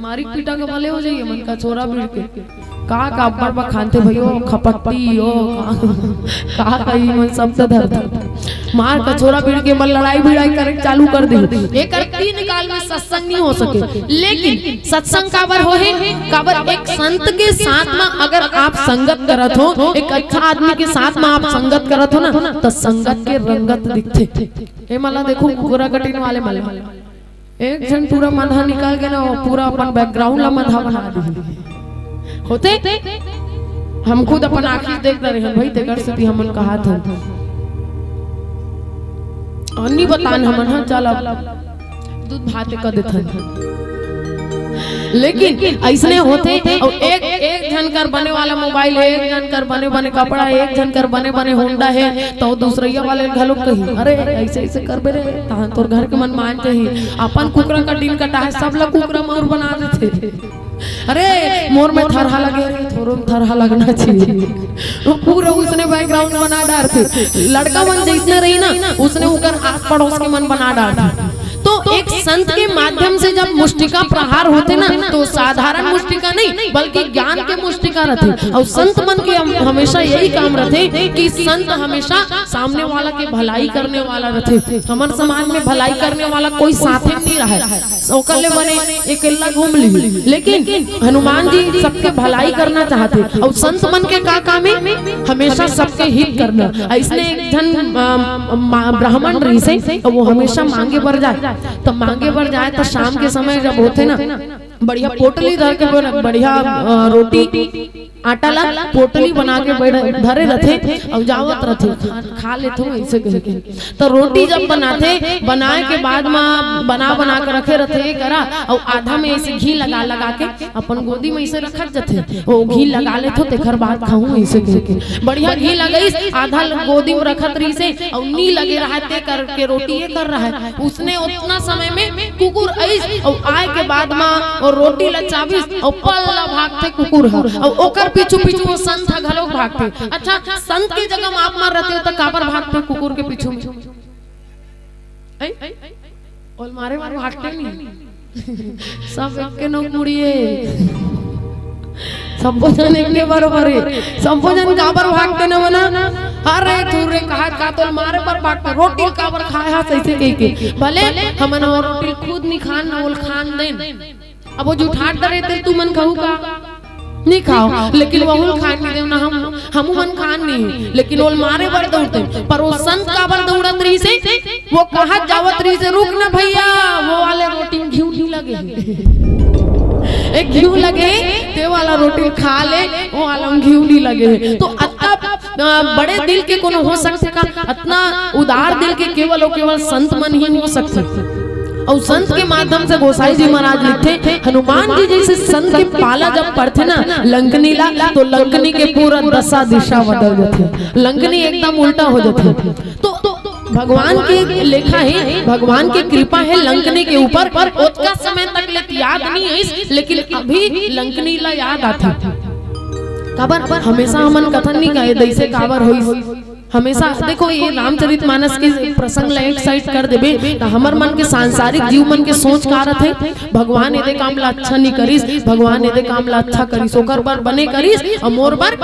मारी पीटा के भले हो जाइए, मन का छोरा भीड़ के। का, का अब्बड़ बखानथे भइयो, खपट्टी हो, का, का, का ई मन शब्द धरथे। मार का छोरा भीड़ के मन लड़ाई भिड़ाई करे चालू कर दे। एकर तीन काल में सत्संग नहीं हो सके, लेकिन सत्संग काबर होहे? काबर एक संत के साथ में अगर आप संगत करत हो, एक अच्छा आदमी के साथ में आप संगत करत हो ना, तो संगत के रंगत दिखथे। ए मला देखो, कुकरा कटिन वाले मला। एक झन टूरा मंदहा निकल के ना, वो पूरा अपन background ला मंदहा बना दी। होथे, हम खुद अपन आँखी देख रहे हैं भाई, तेकर सेती हमन कहा था। अन्नी बतान हमन, हाँ, चल अब दूध भात कर देथन। लेकिन अइसने होथे, अउ एक, एक झन कर बने वाला mobile हे, एक झन कर बने बने कपड़ा हे, एक झन कर बने बने Honda हे, तो दूसरइया वाले घलो कही, "अरे, ऐसे, ऐसे करबे रे, तहां तोर घर के मन मान जाही।" अपन कुकरा कटिन कटाहे, सब ला कुकरा मउर बना देथे। "अरे, मोर में थरहा लगे रे, तोरो में थरहा लगना चाहिए।" वो पूरा उसने background बना डारथे। लड़का मन जइसने रही ना, उसने ओकर आस पड़ोस के मन बना डारथे। तो एक संत के माध्यम से जब मुष्टिका प्रहार होथे ना, तो साधारण मुष्टिका नहीं, बल्कि ज्ञान के मुष्टिका रथे। अउ संत मन के हम-, हमेशा यही काम रथे कि संत हमेशा सामने वाला के भलाई करने वाला रथे। हमर समाज में भलाई करने वाला कोई साथे नहीं रहे, ओकर ले बने अकेल्ला घूम ली। लेकिन हनुमान जी सबके भलाई करना चाहथे, अउ संत मन के का काम हे? हमेशा सबके हित करना। अइसने एक झन, अ, मा-, ब्राह्मण रहिसे, त वो हमेशा मांगे बर जाए, त मांगे बर जाए, त शाम के समय जब होथे ना, बढ़िया पोटली धर के बन-, बढ़िया, अ, रोटी, आटा ला पोटली बना के बैठ-, धरे रथे अउ जावत रथे, "खा, खा लेथो," ऐसे कह के। तो रोटी जब बनाथे, बनाए के बाद म बना, बना के रखे रथे करा, अउ आधा में ऐसे घी लगा, लगा के अपन गोदी में ऐसे रखत जथे, "ओ घी लगा लेथो, तेखर बाद खाहूं," ऐसे कह के। बढ़िया घी लगाइस, आधा ल-, गोदी में रखत रहिसे, अउ नी लगे रहा, ते करके रोटी ये कर रहा है। उसने उतना समय में कुकुर आइस, अउ आए के बाद म ओ रोटी ल चाबिस, अउ पल्ला भागथे कुकुर ह, अउ ओकर पीछू पीछू वो संत ह घलो भागथे। अच्छा, संत के जगह म आप मन रहते हो, त काबर भागते हो कुकुर के पीछू में? ऐ? ओल मारे बर भागते नहीं। सब एक के नौ कुड़िए। सब्बो झन एक के बरोबर है। सब्बो झन काबर भागते न बना? अरे धुर रे, कहा का तोल मारे बर भागते, रोटी काबर खाए हा सही से कह के। भले हमन वो रोटी खुद नहीं खान, ना ओल खान देन। अब वो जुठाट डरे ते तू मन खाहू का? नहीं खाओ, लेकिन वहुल खान नहीं देव ना हम, हमू मन खान नहीं, लेकिन ओल मारे बर दौड़ते। पर वो संत काबर दौड़त रहिसे, वो कहत जावत रहिसे, "रुक ना भैया, वो वाले रोटी में घिउ नहीं लगे हे।" एक घिउ लगे, ते वाला रोटी खा ले, वो वाला में घिउ नहीं लगे हे। तो अतना, अ, बड़े दिल के कोनो हो सकथे का? अतना उदार दिल के केवल अउ केवल संत मन ही हो सकथे। अउ संत के माध्यम से गोसाई जी महाराज लिखथे, हनुमान जी जैसे संत के पाला जब पड़थे ना लंकनी ला, तो लंकनी के पूरा दशा दिशा बदल जाथे, लंकनी एकदम उल्टा हो जाथे। तो भगवान के लेखा है, भगवान के कृपा है लंकनी के ऊपर। ओतका समय तक ले याद नहीं आइस, लेकिन अभी लंकनी ला याद आथे। काबर हमेशा हमन कथन नहीं कहे, "दैसे काबर होइस?" हमेशा देखो, ये रामचरित मानस के प्रसंग ला एक साइड कर देबे, त हमर मन के सांसारिक जीव मन के सोच का रथे, भगवान एदे काम ला अच्छा नहीं करिस, भगवान एदे काम ला अच्छा करिस, ओकर बर बने करिस, अउ मोर बर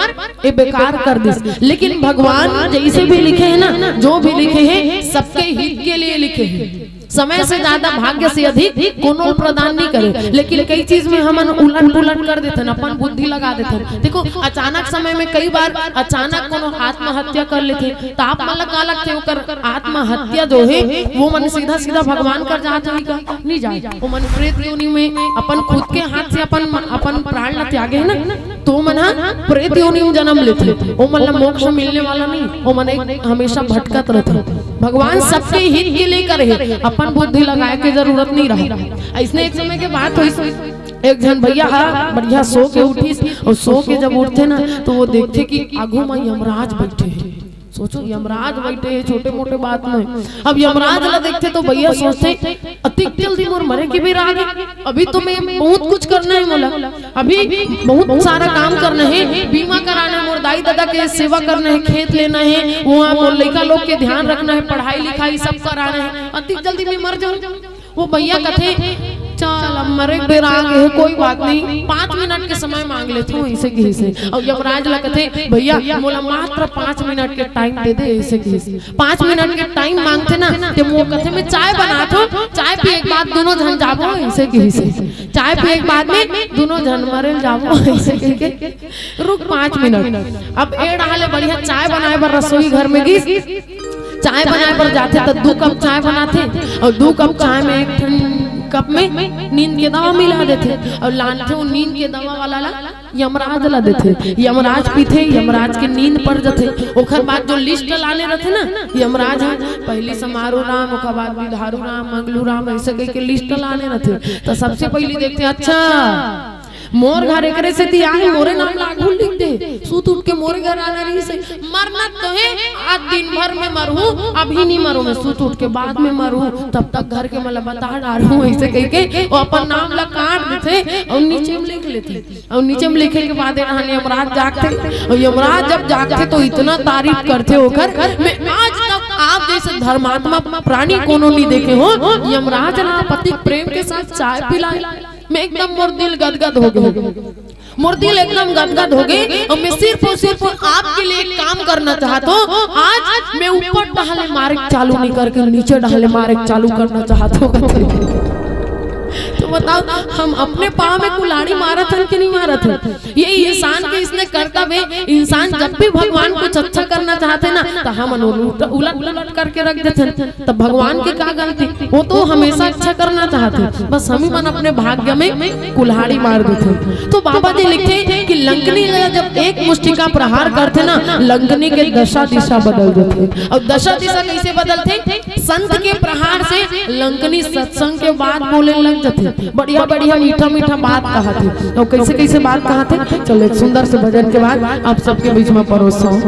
ए बेकार कर दिस। लेकिन भगवान जैसे भी लिखे है ना, जो भी लिखे है, सबके हित के लिए लिखे है। समय से ज्यादा, भाग्य से अधिक कोनो प्रदान नहीं करे, लेकिन कई चीज में हमन उलट पुलट कर देथन, अपन बुद्धि लगा देथन। देखो, अचानक समय में, कई बार अचानक कोनो आत्महत्या कर लेथे, त आप मन ला का लगथे, ओकर आत्महत्या जो है, वो मन सीधा सीधा भगवान कर जात होही का? नहीं जाए। वो मन प्रेत योनि में अपन खुद के हाथ से अपन, अपन प्राण ला त्यागे है ना, तो मन हा प्रेत योनि में जन्म लेथे, ओ मन ला मोक्ष मिलने वाला नहीं, ओ मन एक हमेशा भटकत रहथे। भगवान सबके हित के लिए करे हे, अपन बुद्धि लगाए के जरूरत नहीं रहे। ऐसने एक समय के बात होइस, एक झन भैया हा बढ़िया सो के उठिस, अउ सो के जब उठथे ना, तो वो देखथे कि आगू में यमराज बैठे हे। सोचो, यमराज बैठे हे, छोटे मोटे बात नहीं। अब यमराज ला देखथे तो भैया सोचथे, "अतिक जल्दी मोर मरे के बेरा आगे, अभी तो मैं बहुत कुछ करना है मोला, अभी बहुत सारा काम करना है, बीमा कराना है, मोर दाई ददा के सेवा करना है, खेत लेना है, वहाँ मोर लइका लोग के ध्यान रखना है, पढ़ाई लिखाई सब कराना है, अतिक जल्दी मैं मर जाऊँ।" वो भैया कथे, "चल, अब मरे के बेरा आगे है, कोई बात नहीं, पाँच मिनट के समय मांग लेथों," ऐसे कहिसे। अउ यमराज ला कथे, "भैया, मोला मात्र पाँच मिनट के टाइम दे दे," ऐसे कहिसे। पाँच मिनट के टाइम मांगथे ना, ते वो कथे, "मैं चाय बनाथों, चाय पिए के बाद दोनों झन जाबो," ऐसे कहिसे। "चाय पिए के बाद में दोनों झन मरे ल जाबो," ऐसे कह के, "रुक पाँच मिनट।" अब ए डहा ले बढ़िया चाय बनाए बर रसोई घर में गिस, चाय बनाए बर जाथे त दू कप चाय बनाथे, अउ दू कप चाय में एक ठन कप में नींद के दवा मिला देथे, अउ लानथे वो नींद के दवा वाला ला यमराज ला देथे। यमराज पीथे, यमराज के नींद पड़ जथे। ओखर बाद जो लिस्ट लाने रथे ना यमराज ह, पहली समारू राम, ओखर बाद विधारू राम, मंगलू राम, ऐसे कह के लिस्ट लाने रथे। त सबसे पहली देखथे, अच्छा, मोर घर एकरे सेती आए, मोरे नाम ला आगू लिख दे, सूत उठ के मोरे घर आना रहिस हे। मरना तो है, आज दिन भर में मरहूं, अभी नहीं मरो मैं, सूत उठ के बाद में मरहूं, तब तक घर के मन ला बता डारहूं, ऐसे कह के वो अपन नाम ला काट देथे अउ नीचे में लिख लेथे। अउ नीचे में लिखे के बाद ए डहन यमराज जागथे, अउ यमराज जब जागथे तो इतना तारीफ करथे ओकर, "मैं आज तक आप जैसे धर्मात्मा प्राणी कोनो नहीं देखे हों, यमराज ला पति प्रेम के साथ चाय पिलाए।" मैं एकदम, मोर दिल गदगद हो गे, मोर दिल एकदम गदगद हो गे। अउ मैं सिर्फ अउ सिर्फ आपके लिए एक काम करना चाहत हों। आज मैं ऊपर डहले मारे के चालू नहीं करके नीचे डहले मारे के चालू करना चाहत हों। तो बताओ, हम अपने पाँव में कुल्हाड़ी मारत हन कि नहीं मारत हन? ये इंसान के इसने कर्तव्य है। इंसान जब भी भगवान कुछ अच्छा करना चाहथे ना, तो हमन उलट उलट उलट करके रख देथन। तब भगवान की का गलती? वो तो हमेशा अच्छा करना चाहथे, बस हम ही मन अपने भाग्य में कुल्हाड़ी मार देथन। तो बाबा जी लिखथे कि लंकनी ला जब एक मुष्टि का प्रहार करथे ना, लंकनी के दशा दिशा बदल देथे। अउ दशा दिशा कइसे बदलथे? संत के प्रहार से लंकनी सत्संग के बात बोले लग जाथे, बढ़िया बढ़िया मीठा मीठा बात कहाथे। अउ कइसे कइसे बात कहाथे, चलो एक सुंदर से भजन के बाद आप सबके बीच में परोसो।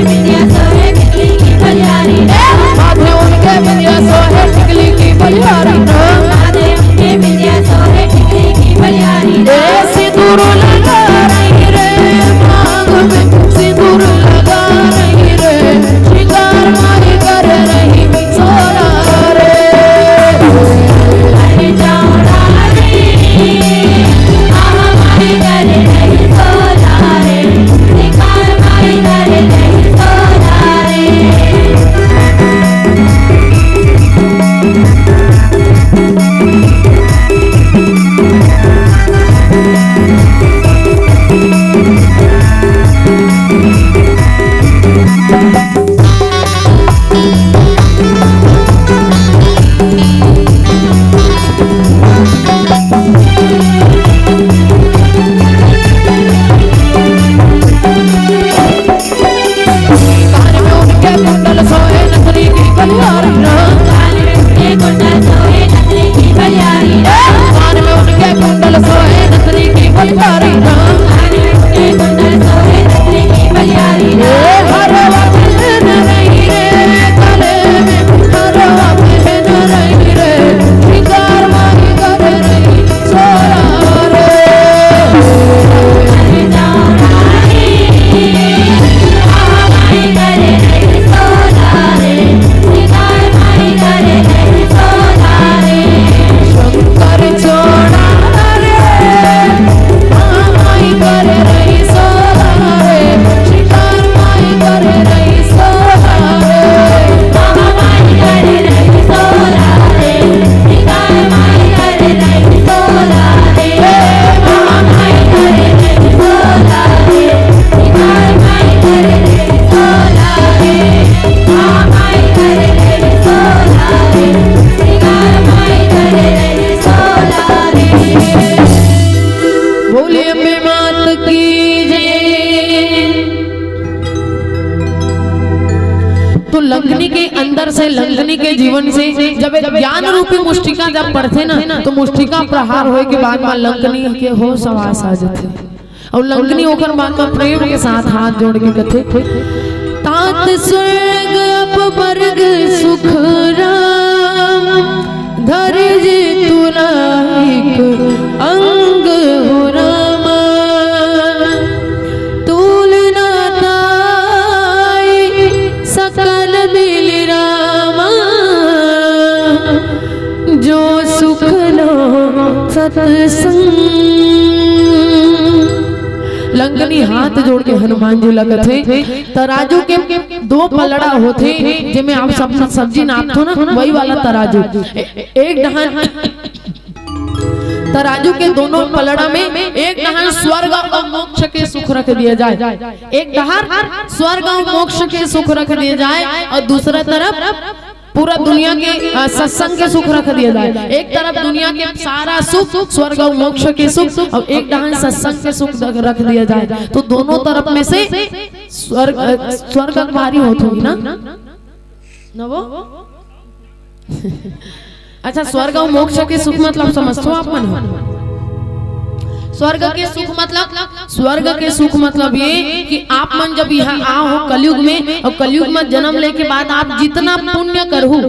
बिंदिया सोहे टिकली की बलिहारी। माथे उनके बिंदिया सोहे टिकली की बलिहारी। माथे उनके बिंदिया सोहे टिकली की बलिहारी। ए सिंदूर लगा रही रे, मांग में सिंदूर लगा रही रे, श्रृंगार माई कर रही सोरा रे। अरे चौड़ा रे, आवा माई कर रही सोरा रे। कान में उनके कुंडल सोए नथनी की बलिहारी ना। कान में उनके कुंडल सोए नथनी की बलिहारी ना। कान में उनके कुंडल सोए नथनी की बलिहारी ना। कान में उनके कुंडल सोए नथनी की बलिहारी ना। ए हरवा पहन रही रे गले में, हरवा पहन रही रे, श्रृंगार माई कर रही सोरा रे। शंकर चौड़ा रे, माई कर रही सोरा रे, श्रृंगार माई कर रही सोरा रे। बोलिए अम्बे मात की जय। तो लंकनी के अंदर से, लंकनी के जीवन से जब एक ज्ञान रूपी मुष्टिका जब पड़थे ना, तो मुष्टिका प्रहार होए के बाद में लंकनी के होश हवास आ जाथे। अउ लंकनी ओकर बाद में प्रेम के साथ हाथ जोड़ के कथे, तात स्वर्ग अपवर्ग सुख राम, धरे जे तुला एक अंग हो रामा। तुलना ताई सकल मिल रामा, जो सुख लो सत्संग। लंकनी हाथ जोड़ के हनुमान जी ला कथे, तराजू के दो पलड़ा होथे, जेमे आप सब सब्जी नापथो ना, वही वाला तराजू। ए-, एक डहान तराजू के दोनों पलड़ा में एक डहान स्वर्ग और मोक्ष के सुख रख दिया जाए, एक डहान स्वर्ग और मोक्ष के सुख रख दिया जाए, और दूसरा तरफ पूरा दुनिया के, अ, सत्संग के सुख रख दिया जाए। एक तरफ दुनिया के सारा सुख, स्वर्ग और मोक्ष के सुख, और एक डहान सत्संग के सुख रख, रख दिया जाए, तो दोनों तरफ में से स्वर्ग, अ, स्वर्ग भारी होत होही ना? न वो? अच्छा, स्वर्ग और मोक्ष के सुख मतलब समझथो आप मन? स्वर्ग के सुख मतलब, स्वर्ग के सुख मतलब ये कि आप मन जब यहाँ आओ कलयुग में, और कलयुग में जन्म लेके बाद आप जितना पुण्य करहू,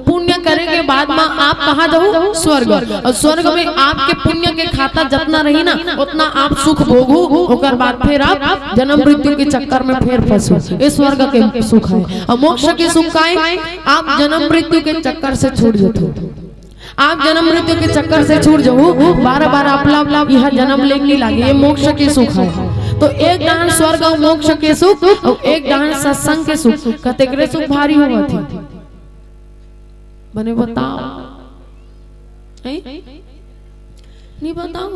पुण्य करे के बाद में आप कहाँ जाहू? स्वर्ग। और स्वर्ग में आपके पुण्य के खाता जितना रही ना, उतना आप सुख भोगू, ओकर बाद फिर आप जन्म मृत्यु के चक्कर में फिर फंसू। ये स्वर्ग के सुख है। और मोक्ष के सुख का है? आप जन्म मृत्यु के चक्कर से छूट जाते हो। आप जन्म मृत्यु के चक्कर से छूट जाहू, बार बार आप ला, आप ला यहाँ जन्म लेके नहीं लागे, ये मोक्ष के सुख है। तो एक डहान स्वर्ग और मोक्ष के सुख और एक डहान सत्संग के सुख, कतेकरे सुख भारी होवत हे? बने बताओ। हैं? नहीं बताओ।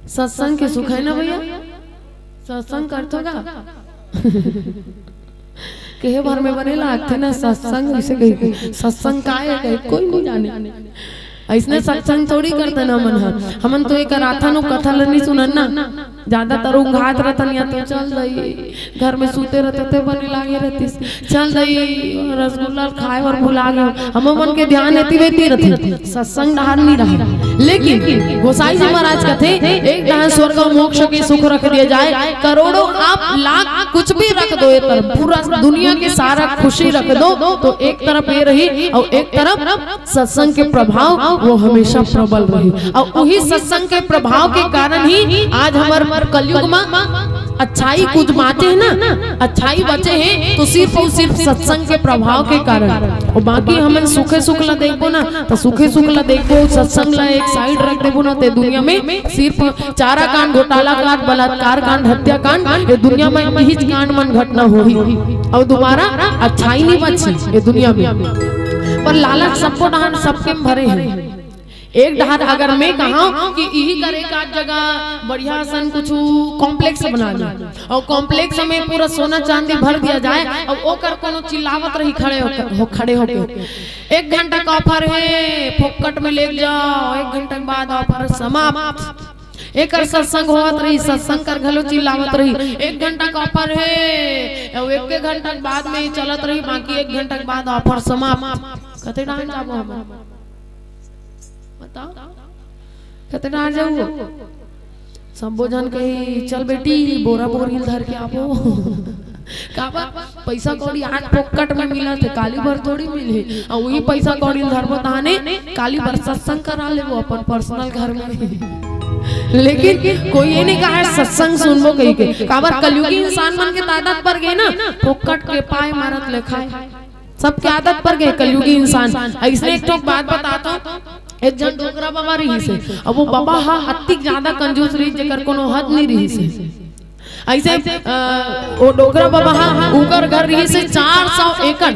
सत्संग के सुख है ना भैया? सत्संग करथो का? कहे भर में बने लागथे ना सत्संग, इसे कही सत्संग का है, कही कोई नहीं जाने। ऐसने सत्संग थोड़ी करते ना मन ह। हमन तो एक राथा नु कथा ल नहीं सुनन ना। ज्यादातर ऊंघात रहिथन या तो चल दई, घर में सूते रहिथन ते बने लागे रहितिस, चल दई रसगुल्ला खाए बर भुला गे। हमर मन के ध्यान एती वेती रहिथे, सत्संग डहार नइ रहे। लेकिन गोसाई जी महाराज कथे, एक डहार स्वर्ग अउ मोक्ष के सुख रख दिया जाए, करोड़ों आप लाख कुछ भी रख दो, ये तरफ पूरा दुनिया के सारा खुशी रख दो, तो एक तरफ ये रही अउ एक तरफ सत्संग के प्रभाव वो हमेशा प्रबल रही। अउ उही सत्संग के प्रभाव के कारण ही आज हमर कलयुग में अच्छाई कुछ बाँचे हे ना, अच्छाई बचे हे तो सिर्फ अउ सिर्फ सत्संग के प्रभाव के कारण। अउ बाकी हमन सुखे सुख ला देखबो ना, तो सुखे सुख ला देखबो, सत्संग ला एक side रख देबो ना, ते दुनिया में सिर्फ चारा कांड, घोटाला कांड, बलात्कार कांड, हत्या कांड, ये दुनिया में इही कांड मन घटना होही अउ दोबारा अच्छाई नइ बची ये दुनिया में। पर लालच सबको डहार, सबके में भरे हे। एक डहार अगर मैं कहूँ कि इही कर एक आध जगह बढ़िया असन कुछ complex बना ले अउ complex में पूरा सोना चांदी भर दिया जाए अउ ओकर कोनो चिल्लावत रही खड़े होकर, हो, खड़े होके, "एक घंटा का offer हे, फोकट में ले जाओ, एक घंटा के बाद offer समाप्त।" एकर सत्संग होवत रही, सत्संग कर घलो चिल्लावत रही, "एक घंटा का offer हे, अउ एक, एक घंटा के बाद में चलत रही, बाकी एक घंटा के बाद offer समाप्त।" कते डहार जाबो हम? बताओ, कते डहार जाबो? सब्बो झन कही, "चल बेटी, बोरा बोरी ल धर के आबो।" काबर? पैसा कौड़ी आज फोकट में मिलत हे, काली भर थोड़ी मिलही। अउ उही पैसा कौड़ी ल धरबो तहाने काली भर सत्संग करा लेबो अपन personal घर में। लेकिन कोई ये नइ कहा हे सत्संग सुनबो कहिके। काबर? कलयुगी इंसान मन के आदत पर गे ना, फोकट के पाय मारत ले खाए। सबके आदत पर गे कलयुगी इंसान। अइसने एक ठोक बात बताथों, एक झन डोकरा बाबा रहिस हे। अब वो बाबा हा अतिक ज्यादा कंजूस रहिस, जेकर कोनो हद नइ रहिस हे। अइसे, अ, वो डोकरा बाबा हा, उकर घर रहिस हे चार सौ एकड़,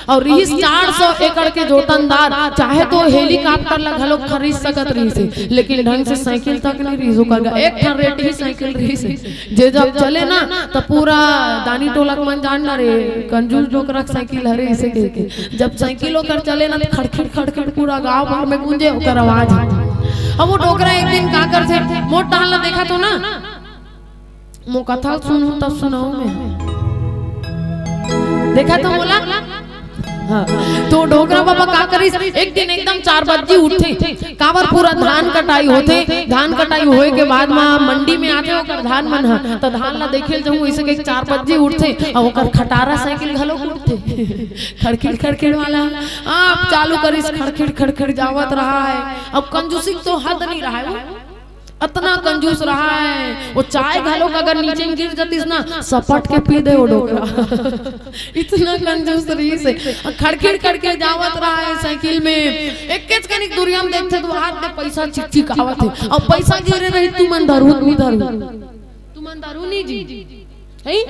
अउ रहिस चार सौ एकड़ के जोतनदार, चाहे तो helicopter ला घलो खरीद सकत रहिस हे, लेकिन ढंग से साइकिल तक नइ रहिस उकर घर। एक ठन रेटही साइकिल रहिस हे, जे जब चले ना, त पूरा दानी टोला के मन जान डारे, कंजूस डोकरा के साइकिल हरे, अइसे कहिके। जब साइकिल ओकर चले ना, त खड़खिड़ खड़खिड़ पूरा गांव भर में गूंजे ओकर आवाज। अब वो डोकरा एक दिन का करथे, मोर डहार ला देखत हो ना, मोर कथा सुनहू तब सुनाहू मैं। देखत हो मोला? हाँ। तो डोकरा बाबा का करिस, एक दिन एकदम चार बजे उठथे, काबर पूरा धान कटाई होथे, धान कटाई होए के बाद म मंडी में आथे ओकर धान मन ह, त धान ला देखे ल जाहूं, अइसे कहिके चार बजे उठथे, अउ ओकर खटारा साइकिल घलो उठथे, खड़खिड़ खड़खिड़ वाला। अब चालू करिस, खड़खिड़ खड़खिड़ जावत रहा हे। अब कंजूसी तो हद नइ रहा हे, वो अतना कंजूस रहा हे, वो चाय घलो अगर नीचे में गिर जातिस ना, सपट के पी दे वो डोकरा। इतना कंजूस रहिस हे। खड़खिड़ खड़खिड़ जावत रहा हे साइकिल में। एकेच कनिक दुरिया में देखथे त हाथ में पैसा चिकचिक आवत हे। अब पैसा गिरे रही, तुमन धरहू, नइ धरहू? तुमन धरहू नइ जी? हैं?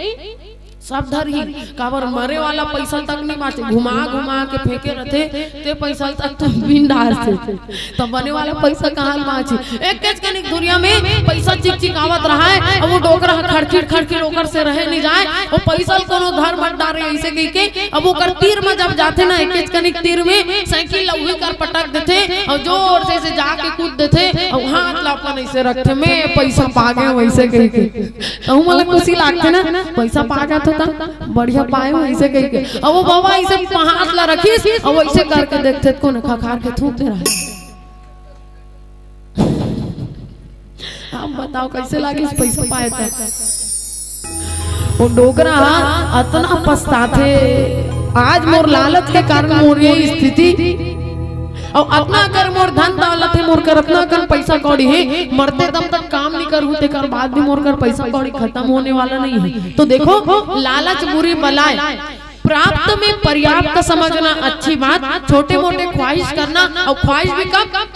सब धरही, काबर मरे वाला पैसा तक नइ बाँचे, घुमा घुमा के फेंके रहिथे, ते पैसा तक तो बिन डारथे, त मरे वाला पैसा कहाँ ले बाँचे? एकेच कनिक दुरिया में पैसा चिकचिकावत रहा हे, अब वो डोकरा ह खड़खिड़ खड़खिड़ ओकर से रहे नइ जाए, वो पैसा ल कोनो धर मत डारे, अइसे कहिके। अब ओकर तीर में जब जाथे ना, एकेच कनिक तीर में साइकिल ल उही कर पटक देथे, अउ जोर से, से जाके कूद देथे, अउ हाथ ला अपन अइसे रखथे, "मैं पैसा पा गेंव," अइसे कहिके। अउ मोला खुशी लागथे ना, पैसा पा जाथो त बढ़िया पाए हो, अइसे कहिके। अब वो बाबा अइसे हाथ ला रखिस, अब वो अइसे करके देखथे, कोनो खखार के थूक दे रहा हे। अब बताओ कइसे लागिस पैसा पाए त? वो डोकरा अतना पछताथे, "आज मोर लालच के कारण मोर ये स्थिति, अउ अतना कर मोर धन दौलत हे, मोर कर अतना कर पैसा कौड़ी हे, मरते दम तक काम नइ करहूं, तेकर बाद भी मोर कर पैसा कौड़ी खतम होने वाला नइ हे।" तो देखो, लालच बुरी बलाय, प्राप्त में पर्याप्त समझना अच्छी बात, छोटे मोटे ख्वाहिश करना, अउ ख्वाहिश भी कब,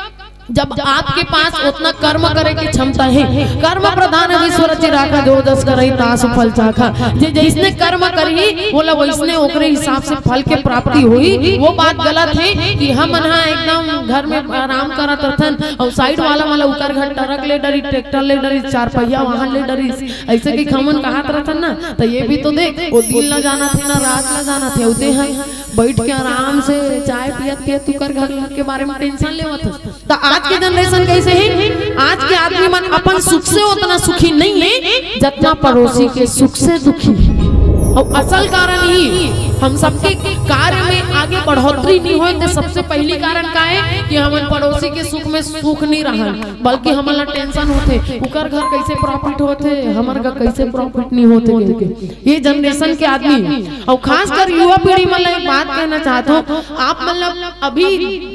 जब आपके पास ओतना कर्म करे के क्षमता हे। कर्म प्रधान विश्व रचि राखा, जो जस करही तासु फल चाखा। जे जइसने कर्म करही, वोला वइसने ओकरे हिसाब से फल के प्राप्ति होही। वो बात गलत हे कि हमन हा एकदम घर में आराम करत रथन अउ side वाला मन ला उकर घर ट्रक ले डरिस, ट्रैक्टर ले डरिस, चार पहिया वाहन ले डरिस, अइसे कहिके हमन कहत रथन ना। त ये भी तो देख, वो दिन ला जानथे ना रात ला जानथे, अउ तें ह बइठ के आराम से चाय पियत पियत उकर घर के बारे में tension लेवत हस। त आज के जनरेशन कैसे है? आज के आदमी मन अपन सुख से उतना सुखी नहीं है, जतना पड़ोसी के सुख से दुखी है। और असल कारण ही हम सबके कार्य में आगे बढ़ोतरी नहीं होए, तो सबसे पहली कारण का है कि हमन पड़ोसी के सुख में सुख नहीं रहन, बल्कि हमन ला टेंशन होथे, उकर घर कैसे प्रॉफिट होथे, हमर का कैसे प्रॉफिट नहीं होथे कह के। ये जनरेशन के आदमी, और खासकर युवा पीढ़ी मन ला एक बात कहना चाहत हूँ, आप मतलब अभी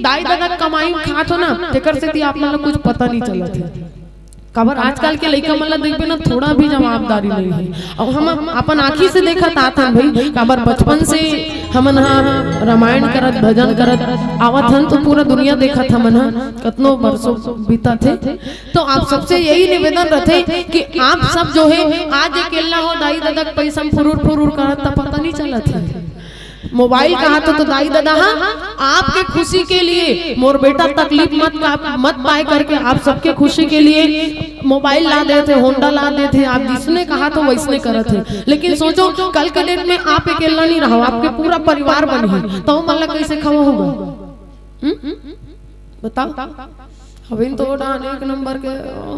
दाई ददा कमाई में खात हो ना, तेकर सेती आप मन ला कुछ पता नहीं चलत है। काबर आजकल के लइका मन ला देखबे ना, थोड़ा भी जवाबदारी नहीं है। और हम अपन आँखी से देखत आत हन भाई, काबर बचपन से हमन हा रामायण करत, भजन करत आवत हन, तो पूरा दुनिया देखत हमन हा, कतनो बरसों बीतत हे। तो आप सबसे यही निवेदन रथे कि आप सब जो है, आज अकेला हो, दाई ददा के पैसा में फुरूर फुरूर करत त पता नहीं चलत है। मोबाइल कहा तो, तो दाई ददा हा, आपके खुशी के लिए मोर बेटा तकलीफ मत का, मत पाए करके आप सबके खुशी के लिए मोबाइल ला देथे, होंडा ला देथे, आप जिसने कहा तो वैसने करत है। लेकिन सोचो, कल के डेट में आप अकेला नहीं रहो, आपके पूरा परिवार बनही, तो मन ला कैसे खवा होगा? हम्म? बताओ। अभी तो डाहन एक नंबर के, ओ,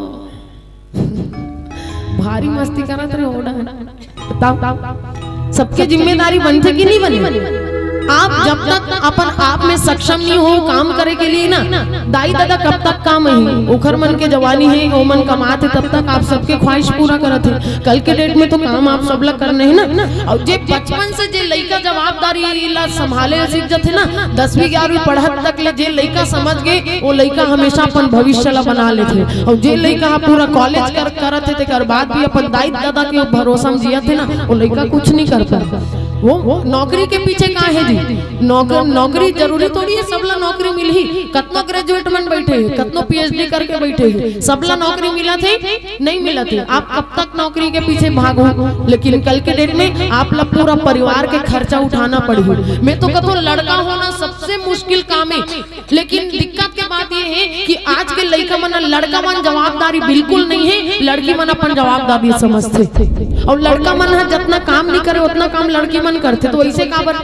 भारी मस्ती करत रहे हो डाहन। बताओ, सबके जिम्मेदारी बनथे कि नहीं बने? आप जब तक अपन आप में सक्षम नहीं हो काम करे के लिए ना, दाई ददा कब तक काम ही? ओखर मन के जवानी है, ओ मन कमात है, तब तक आप सबके ख्वाहिश पूरा करत है। कल के डेट में तो काम आप सब ला करने है ना। और जे बचपन से जे लइका जवाबदारी ला संभाले सीख जथे ना, दसवीं ग्यारहवीं पढ़त तक ले जे लइका समझ गे, वो लइका हमेशा अपन भविष्य ला बना लेथे। और जे लइका हा पूरा कॉलेज कर करत हे, तेकर बाद भी अपन दाई ददा के भरोसा में जियत हे ना, वो लइका कुछ नहीं कर पाए। वो नौकरी के पीछे का है जी? नौकर-, नौकरी जरूरी थोड़ी है सबला नौकरी मिलही। कतनो ग्रेजुएट मन बैठे हैं, कतनो पीएचडी करके बैठे हैं, सबला नौकरी मिलत हे? नहीं मिलत हे। आप कब तक नौकरी के पीछे भागो? लेकिन कल के डेट में आप ला पूरा परिवार के खर्चा उठाना पड़ही। मैं तो कहूँ, लड़का होना सबसे मुश्किल काम है। लेकिन दिक्कत के बात ये है कि आज के लइका मन, लड़का मन जवाबदारी बिल्कुल नहीं है, लड़की मन अपन जवाबदारी समझथे। और लड़का मन हा जतना काम नहीं करे, उतना काम लड़की मन करथे। तो ऐसे काबर?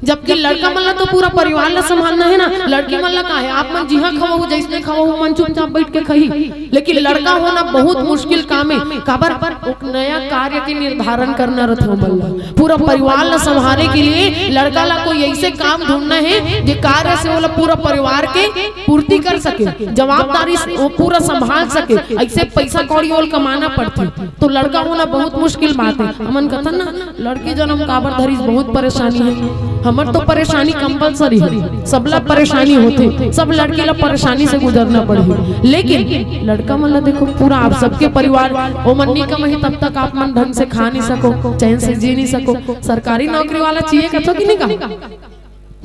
जबकि लड़का मन ला तो पूरा परिवार ला संभालना है ना। लड़की मन ला का है, आप मन जिहाँ खवाहू, जैसने खवाहू, मन चुपचाप बैठ के खही। लेकिन लड़का होना बहुत मुश्किल काम है। काबर? एक नया कार्य के निर्धारण करना रथे ओमन ला। पूरा परिवार ला संभाले के लिए लड़का ला कोई ऐसे काम ढूंढना है, जे कार्य से ओला पूरा परिवार के पूर्ति कर सके, जवाबदारी से वो पूरा संभाल सके। ऐसे पैसा कौड़ी ओला कमाना पड़थे, तो लड़का होना बहुत मुश्किल बात है। हमन कथन ना, लड़की जन्म काबर धरिस, बहुत परेशानी है। हमर तो परेशानी कंपलसरी है, सबला परेशानी होथे, सब लड़की ला परेशानी से गुजरना पड़ही। लेकिन लड़का मन ला देखो, पूरा आप सबके परिवार, ओमन नी कमाही तब तक आप मन ढंग से खा नहीं सको, चैन से जी नहीं सको। सरकारी नौकरी वाला चाहिए कथो कि नहीं कहा?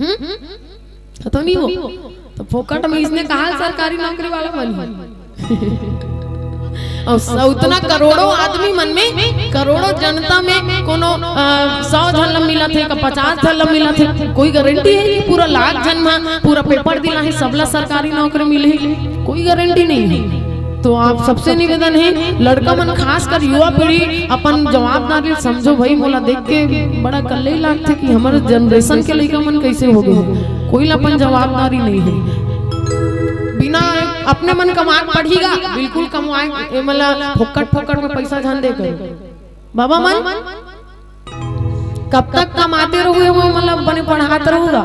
हम्म? कथो नहीं हो तो फोकट में इसने कहा सरकारी नौकरी वाला बनी। और स-, उतना करोड़ों आदमी मन में, करोड़ों जनता में कोनो, अ, सौ झन ला मिलत हे, का पचास झन ला मिलत हे, कोई गारंटी है कि पूरा लाख झन में पूरा पेपर दिला है, सबला सरकारी नौकरी मिले? कोई गारंटी नहीं है। तो आप सबसे निवेदन है, लड़का मन, खासकर युवा पीढ़ी, अपन जवाबदारी समझो भाई। मोला देख के बड़ा कल्ले ही लागथे कि हमर जनरेशन के लइका मन कैसे हो गए, कोई ला अपन जवाबदारी नहीं है। बिना अपने मन कमाए पढ़ी गा, बिल्कुल कमाए, ए, मतलब फोकट फोकट में पैसा झन दे कर। बाबा मन कब तक कमाते रहोगे, वो मतलब बने पढ़ात रहोगा।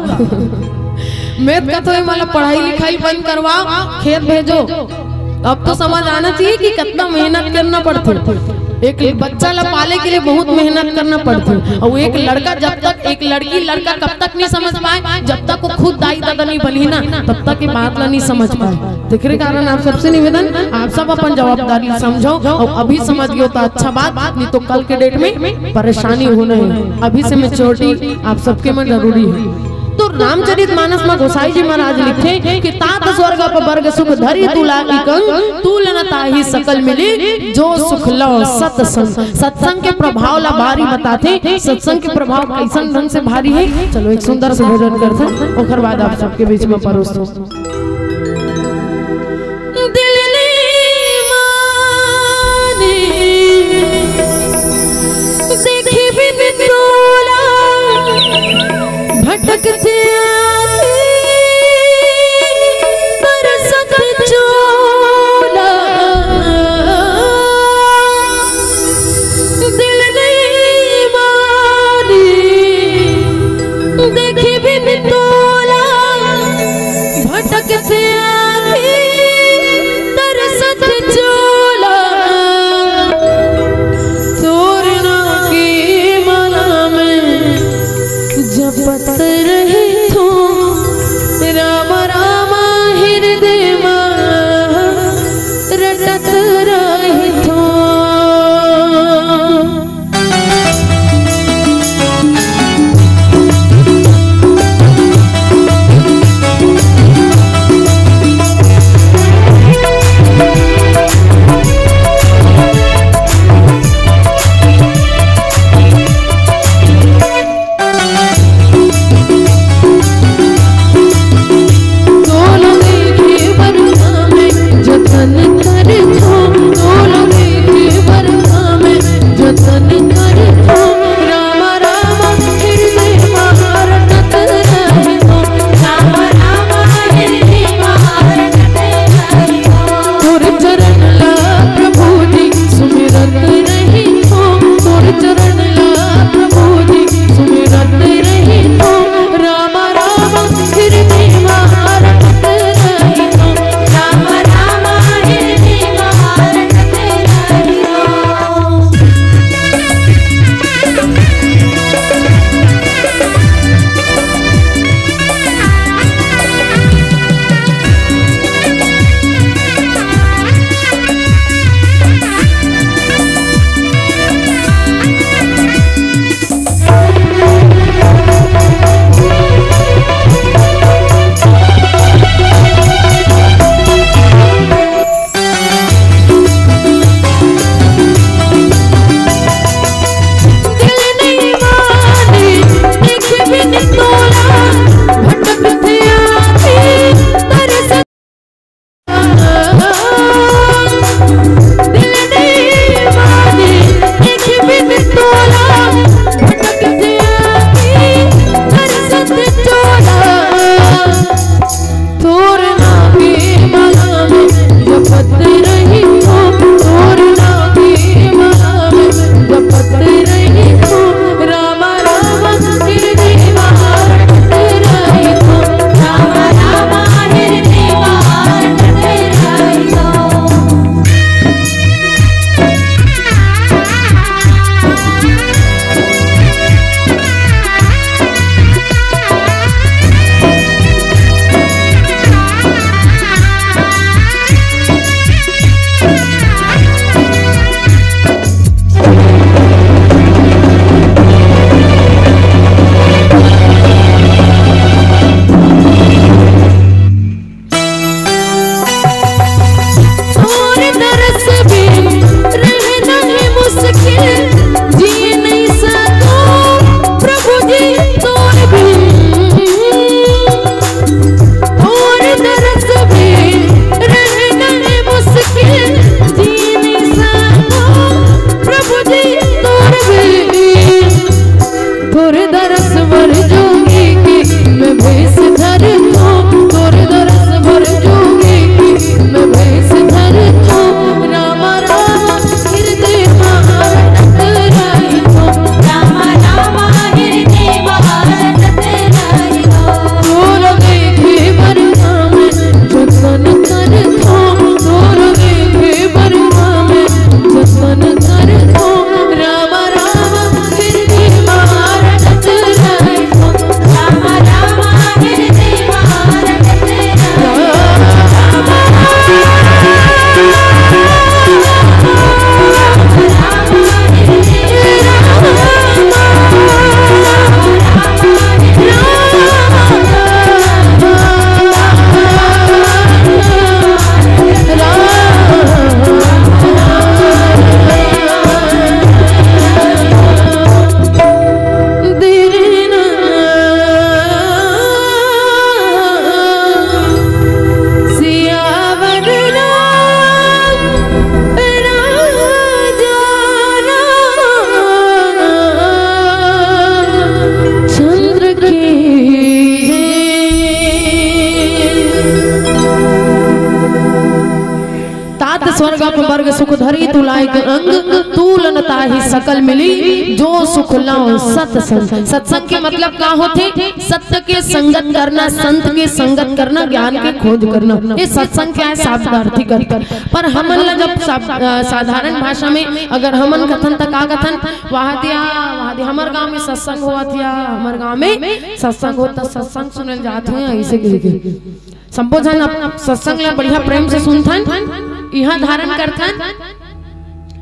मैं तो कथो, मतलब पढ़ाई लिखाई बंद करवाओ, खेत भेजो। अब तो समझ आना चाहिए कि कितना मेहनत करना पड़ता है। एक बच्चा ला पाले के लिए बहुत मेहनत करना पड़ता है। और एक लड़का जब तक, एक लड़की लड़का कब तक नहीं समझ पाए, जब तक वो खुद दाई दादा नहीं बनी ना, तब तक ये बात ला नहीं समझ पाए। तेकरे कारण आप सबसे निवेदन, आप सब अपन जवाबदारी समझो और अभी समझ गयो तो अच्छा बात, नहीं तो कल के डेट में परेशानी होना है। अभी से मेच्योरिटी आप सबके में जरूरी है। तो रामचरित मानस में गोसाई जी महाराज लिखे कि तात स्वर्ग अपवर्ग सुख धरि तुला इकंग, तूल न ताहि सकल मिली जो सुख लो सत्संग। सत्संग के प्रभाव ला भारी बताथे। सत्संग के प्रभाव कैसन ढंग से भारी है, चलो एक सुंदर से भजन करथन, ओकर बाद आप सबके बीच में परोसथन। दिल ने माने देखे बिन डोला भटकते आए, पर सत वर्ग सुख धरी तू लायक अंग, तू लनता ही सकल मिली, जो सुख लव सत्संग। सत्संग के मतलब का होथे? सत्य के संगत करना, संत के संगत करना, ज्ञान के खोज करना, ये सत्संग के आय, शाब्दार्थी करथन। पर हमन ला जब सा-, अ, साधारण भाषा में अगर हमन कथन त का कथन? वाह दिया, वाह दिया, हमर गांव में सत्संग होवत या, हमर गांव में सत्संग होत, सत्संग सुनल जात हे, ऐसे कहिके। संबोधन आप सत्संग ला बढ़िया प्रेम से सुनथन, इहाँ धारण करथन,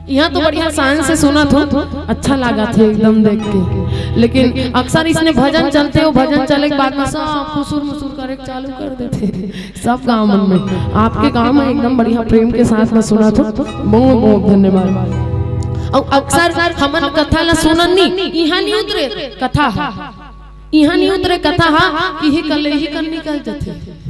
इहाँ तो बढ़िया शान से सुनत हो, अच्छा लागत हे एकदम देख के। लेकिन अक्सर इसने भजन चलथे, वो भजन चले के बाद में सब खुसुर मुसुर करे के चालू कर देथे। सब गांव मन में, आपके गांव में एकदम बढ़िया प्रेम के साथ में सुनत हो, बहुत बहुत धन्यवाद। अउ अक्सर हमन कथा ला सुनन नी, इहाँ नी उतरे कथा हा, इहाँ नी उतरे कथा हा, इही कले ही कर निकल जथे।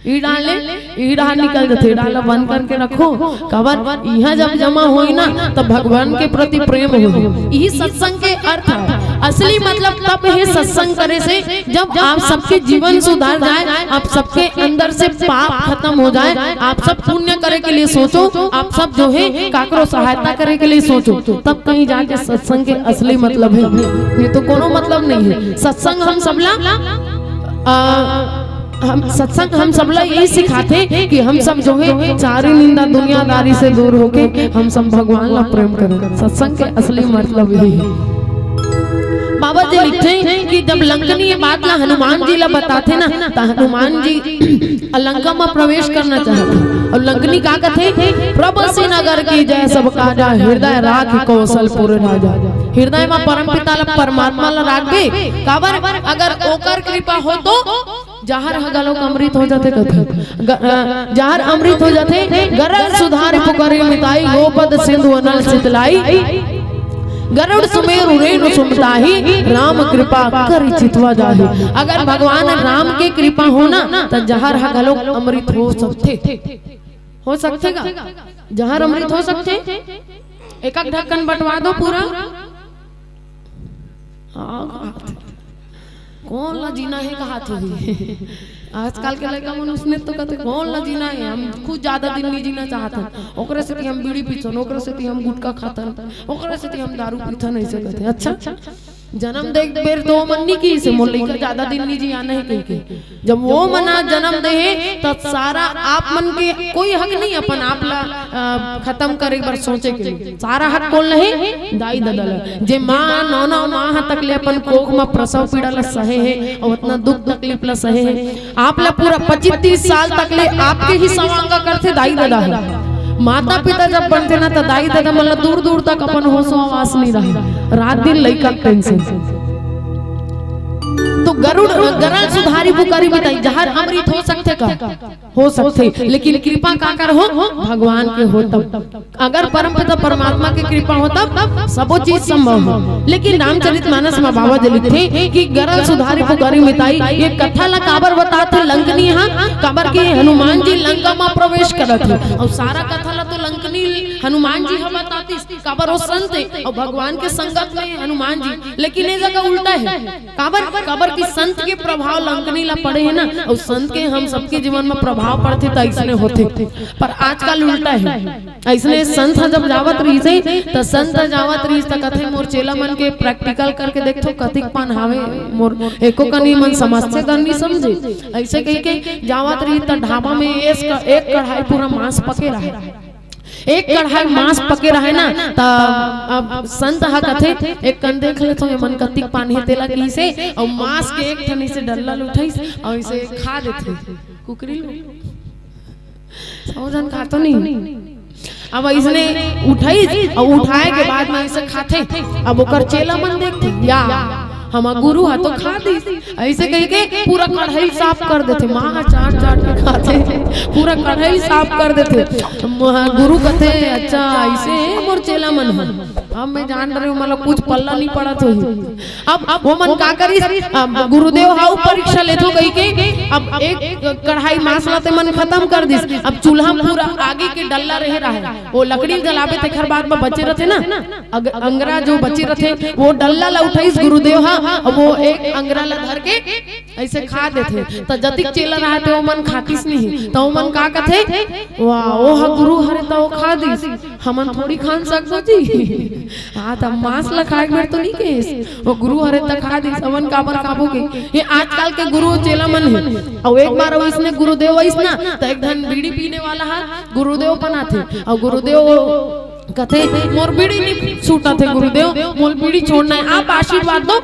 ई डाले, ई डाल निकल जथे, ई डाल बंद करके रखो। काबर इहाँ जब जमा होई ना, तब भगवान के प्रति प्रेम होई। यही सत्संग के अर्थ है। असली मतलब तब हे सत्संग करे से, जब आप सबके जीवन सुधर जाए, आप सबके अंदर से पाप खत्म हो जाए, आप सब पुण्य करे के लिए सोचो, आप सब जो है काकरो सहायता करे के लिए सोचो, तब कहीं जाके सत्संग के असली मतलब है। ये तो कोनो मतलब नहीं है। सत्संग हम सबला, आ, हम सत्संग हम सबला यही सिखाथे कि हम सब जो है चारी निंदा दुनियादारी से दूर होके हम सब भगवान ला प्रेम करें। सत्संग के असली मतलब यही है। बाबा जी लिखथे कि जब लंकनी ये बात ला हनुमान जी ला बताथे ना, तो हनुमान जी लंका में प्रवेश करना चाहथे। और लंकनी का कथे? "प्रभु श्री नगर की जय सब काजा, हृदय राखि कौशलपुर राजा।" हृदय में परमपिता ला, परमात्मा ला राखबे। काबर? अगर ओकर कृपा हो तो जहर ह घलोक अमृत हो जाथे कथे। ग-, अ, जहर अमृत हो जाथे। "गरल सुधारि पुकारि मिताई, गोपद सिंधु अनल शीतलाई। गरुड़ सुमेरु रेणु सुमताही, राम कृपा करि चितवा जाही।" अगर भगवान राम के कृपा हो ना, त जहर ह घलोक अमृत हो सकथे। हो सकथे का? जहर अमृत हो सकथे? एक एक ढक्कन बंटवा दो पूरा। हाँ, कहात हे। कोन ला जीना हे कहात होही। आजकल के लइका मन उसने तो कथे, "कोन ला जीना हे, हम खुद ज्यादा दिन नहीं जीना चाहत हन।" ओकरे सेती हम बीड़ी पीथन, ओकरे सेती हम गुटखा खाथन, ओकरे सेती हम दारू पीथन, ऐसे कथे। अच्छा, जन्म दे बेर तो मन नहीं किहिसे, "मोर लइका ज्यादा दिन नहीं जियाना हे," कहिके। जब वो मन जन्म दे हे, त सारा आप मन के कोई हक नहीं अपन आप ला, अ, खत्म करे बर सोचे के। सारा हक कोन ल हे? दाई ददा ल। जे माँ नौ नौ माह तक ले अपन कोख म प्रसव पीड़ा ल सहे हे, अउ उतना दुख तकलीफ ल सहे हे। आप ल पूरा पच्चीस तीस साल तक ले आपके ही सवांगा करथे दाई ददा ह। माता पिता जब बनथे ना, त दाई ददा मन ल दूर दूर तक अपन होश आवास नहीं रहे, रात दिन लइका के tension। तो गरुड़, गरल सुधारि पुकारि मिताई, जहर अमृत हो सकथे का? हो सकथे, लेकिन कृपा काकर हो? भगवान के हो तब। अगर परमपिता परमात्मा के कृपा हो तब सबो चीज संभव हो। लेकिन रामचरितमानस में बाबा जी लिखथे कि "गरल सुधारि पुकारि मिताई", ये कथा ला काबर बताथे लंकनी हा? काबर के हनुमान जी लंका में प्रवेश करत हे, अउ सारा कथा ला तो लंकनी हनुमान जी हा बतातिस, काबर वो संत हे अउ भगवान के संगत में हनुमान जी। लेकिन ये जगह उल्टा हे। काबर, काबर कि संत के प्रभाव लंकनी ला पड़े हे ना, अउ संत के हम सबके जीवन में प्रभाव पड़थे त अइसने होथे। पर आजकल उल्टा हे। अइसने संत ह जब जावत रहिसे, त संत ह जावत रहिस त कथे, "मोर चेला मन के practical करके देखथो, कतिक पान हावे, मोर एको कनी मन समझथे गा नहीं समझे।" ऐसे कहिके जावत रहिस त ढाबा में एक क-, एक कढ़ाई पूरा मांस पके रहे। एक कढ़ाई मांस पके रहे ना, त अब संत ह कथे, "एक कन देख लेथो, एमन कतिक पान हे," तेला कहिसे, अउ मांस के एक ठन से डल्ला ल उठाइस, अउ इसे खा देथे। कुकरी लोग। सौ जन खातो नहीं। अब इसने उठाइस, अउ उठाए के बाद में इसे खाथे। अब ओकर चेला मन देखथे, "या, हमर गुरु ह तो खा दिस।" ऐसे कहिके पूरा कढ़ाई साफ कर देथे। माँ चाट चाट के खाथे, पूरा कढ़ाई साफ कर देथे। म-, गुरु कथे, "अच्छा, ऐसे हे मोर चेला मन ह। अब मैं जान रहे हूँ, मतलब कुछ पल्ला नहीं पड़त होही।" अब, अब वो मन का करिस? अब गुरुदेव हा परीक्षा लेथो कहिके, अब एक कढ़ाई मांस ला ते मन खत्म कर दिस। अब चूल्हा पूरा आगी के डल्ला रहे रहे, वो लकड़ी जलाबे तेखर बाद में बचे रथे ना, अग-, अंगरा जो बचे रथे, वो डल्ला ला उठाइस गुरुदेव हा, हा, वो एक अंगरा ला धर के ऐसे खा देथे। त जतिक चेला रहथे, ओमन खातिस नहीं, त ओमन का कथे, "वाह, ओ हा गुरु हरे, त ओ खा दिस, हमन थोड़ी खान सकबो जी।" हाँ, त मांस ला खाए बर तो नहीं कहेस, वो गुरु हरे त खा दिस, हमन काबर खाबो के? ये आजकल के गुरु चेला मन हे। अउ एक बार वइसने गुरुदेव वइस ना, त एक धन बीड़ी पीने वाला हा गुरुदेव बनाथे, अउ गुरुदेव कथे, "मोर बीड़ी नहीं छूटत हे गुरुदेव, मोर बीड़ी छोड़ना है, आप आशीर्वाद दो,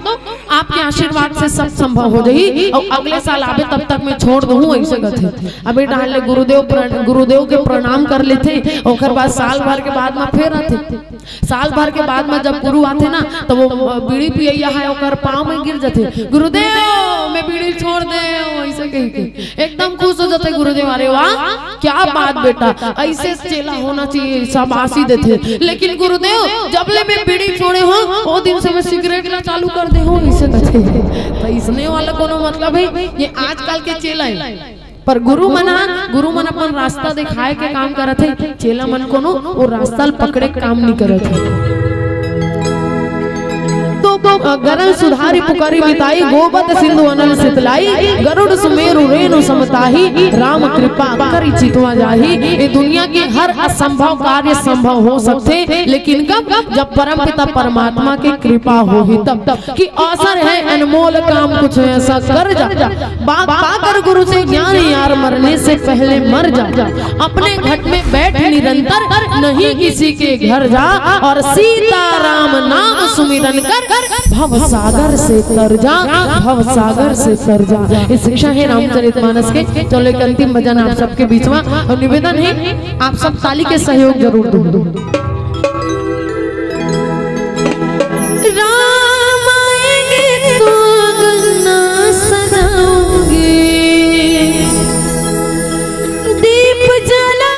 आपके आशीर्वाद से सब संभव हो जाही, अउ अगले साल आबे तब तक मैं छोड़ दूँ," ऐसे कथे। अबे डाल ले गुरुदेव प्रण-, गुरुदेव के प्रणाम कर लेथे, ओकर बाद साल भर के बाद में फिर आथे। साल भर के बाद में जब गुरु आथे ना, तो वो बीड़ी पियैया है, ओकर पाँव में गिर जाथे, "गुरुदेव, मैं बीड़ी छोड़ दे हूँ," ऐसे कह के एकदम खुश हो जाथे गुरुदेव। "अरे वाह, क्या बात बेटा, ऐसे चेला होना चाहिए, शाबाशी देथे।" लेकिन गुरुदेव, जब ले मैं बीड़ी छोड़े हूँ, वो दिन से मैं सिगरेट ला चालू कर दे हूँ, ऐसे कथे। तो इसने वाला कोनो मतलब है? ये आजकल के चेला है। पर गुरु मन ह, गुरु मन अपन रास्ता दिखाए के काम करत हे, चेला मन कोनो वो रास्ता ल पकड़े के काम नहीं करत हे। तो, तो गरल सुधारी पुकारी मिताई, गोबत सिंधु अनल सितलाई, गरुड़ सुमेरु रेणु समताही, राम कृपा करी चितवा जाही। ये दुनिया के हर असंभव कार्य संभव हो सकथे, लेकिन कब? जब परमपिता परमात्मा के कृपा होही तब। कि अवसर है अनमोल काम कुछ ऐसा कर जा, बात पाकर गुरु से ज्ञान यार मरने से पहले मर जा। अपने घट में बैठ निरंतर, नहीं किसी के घर जा, और सीताराम नाम सुमिरन कर भव सागर से तर जा, भव सागर से तर जा। ये शिक्षा है रामचरितमानस के। चलो, एक अंतिम भजन आप सबके बीच में, और निवेदन है, आप सब ताली के सहयोग जरूर दो।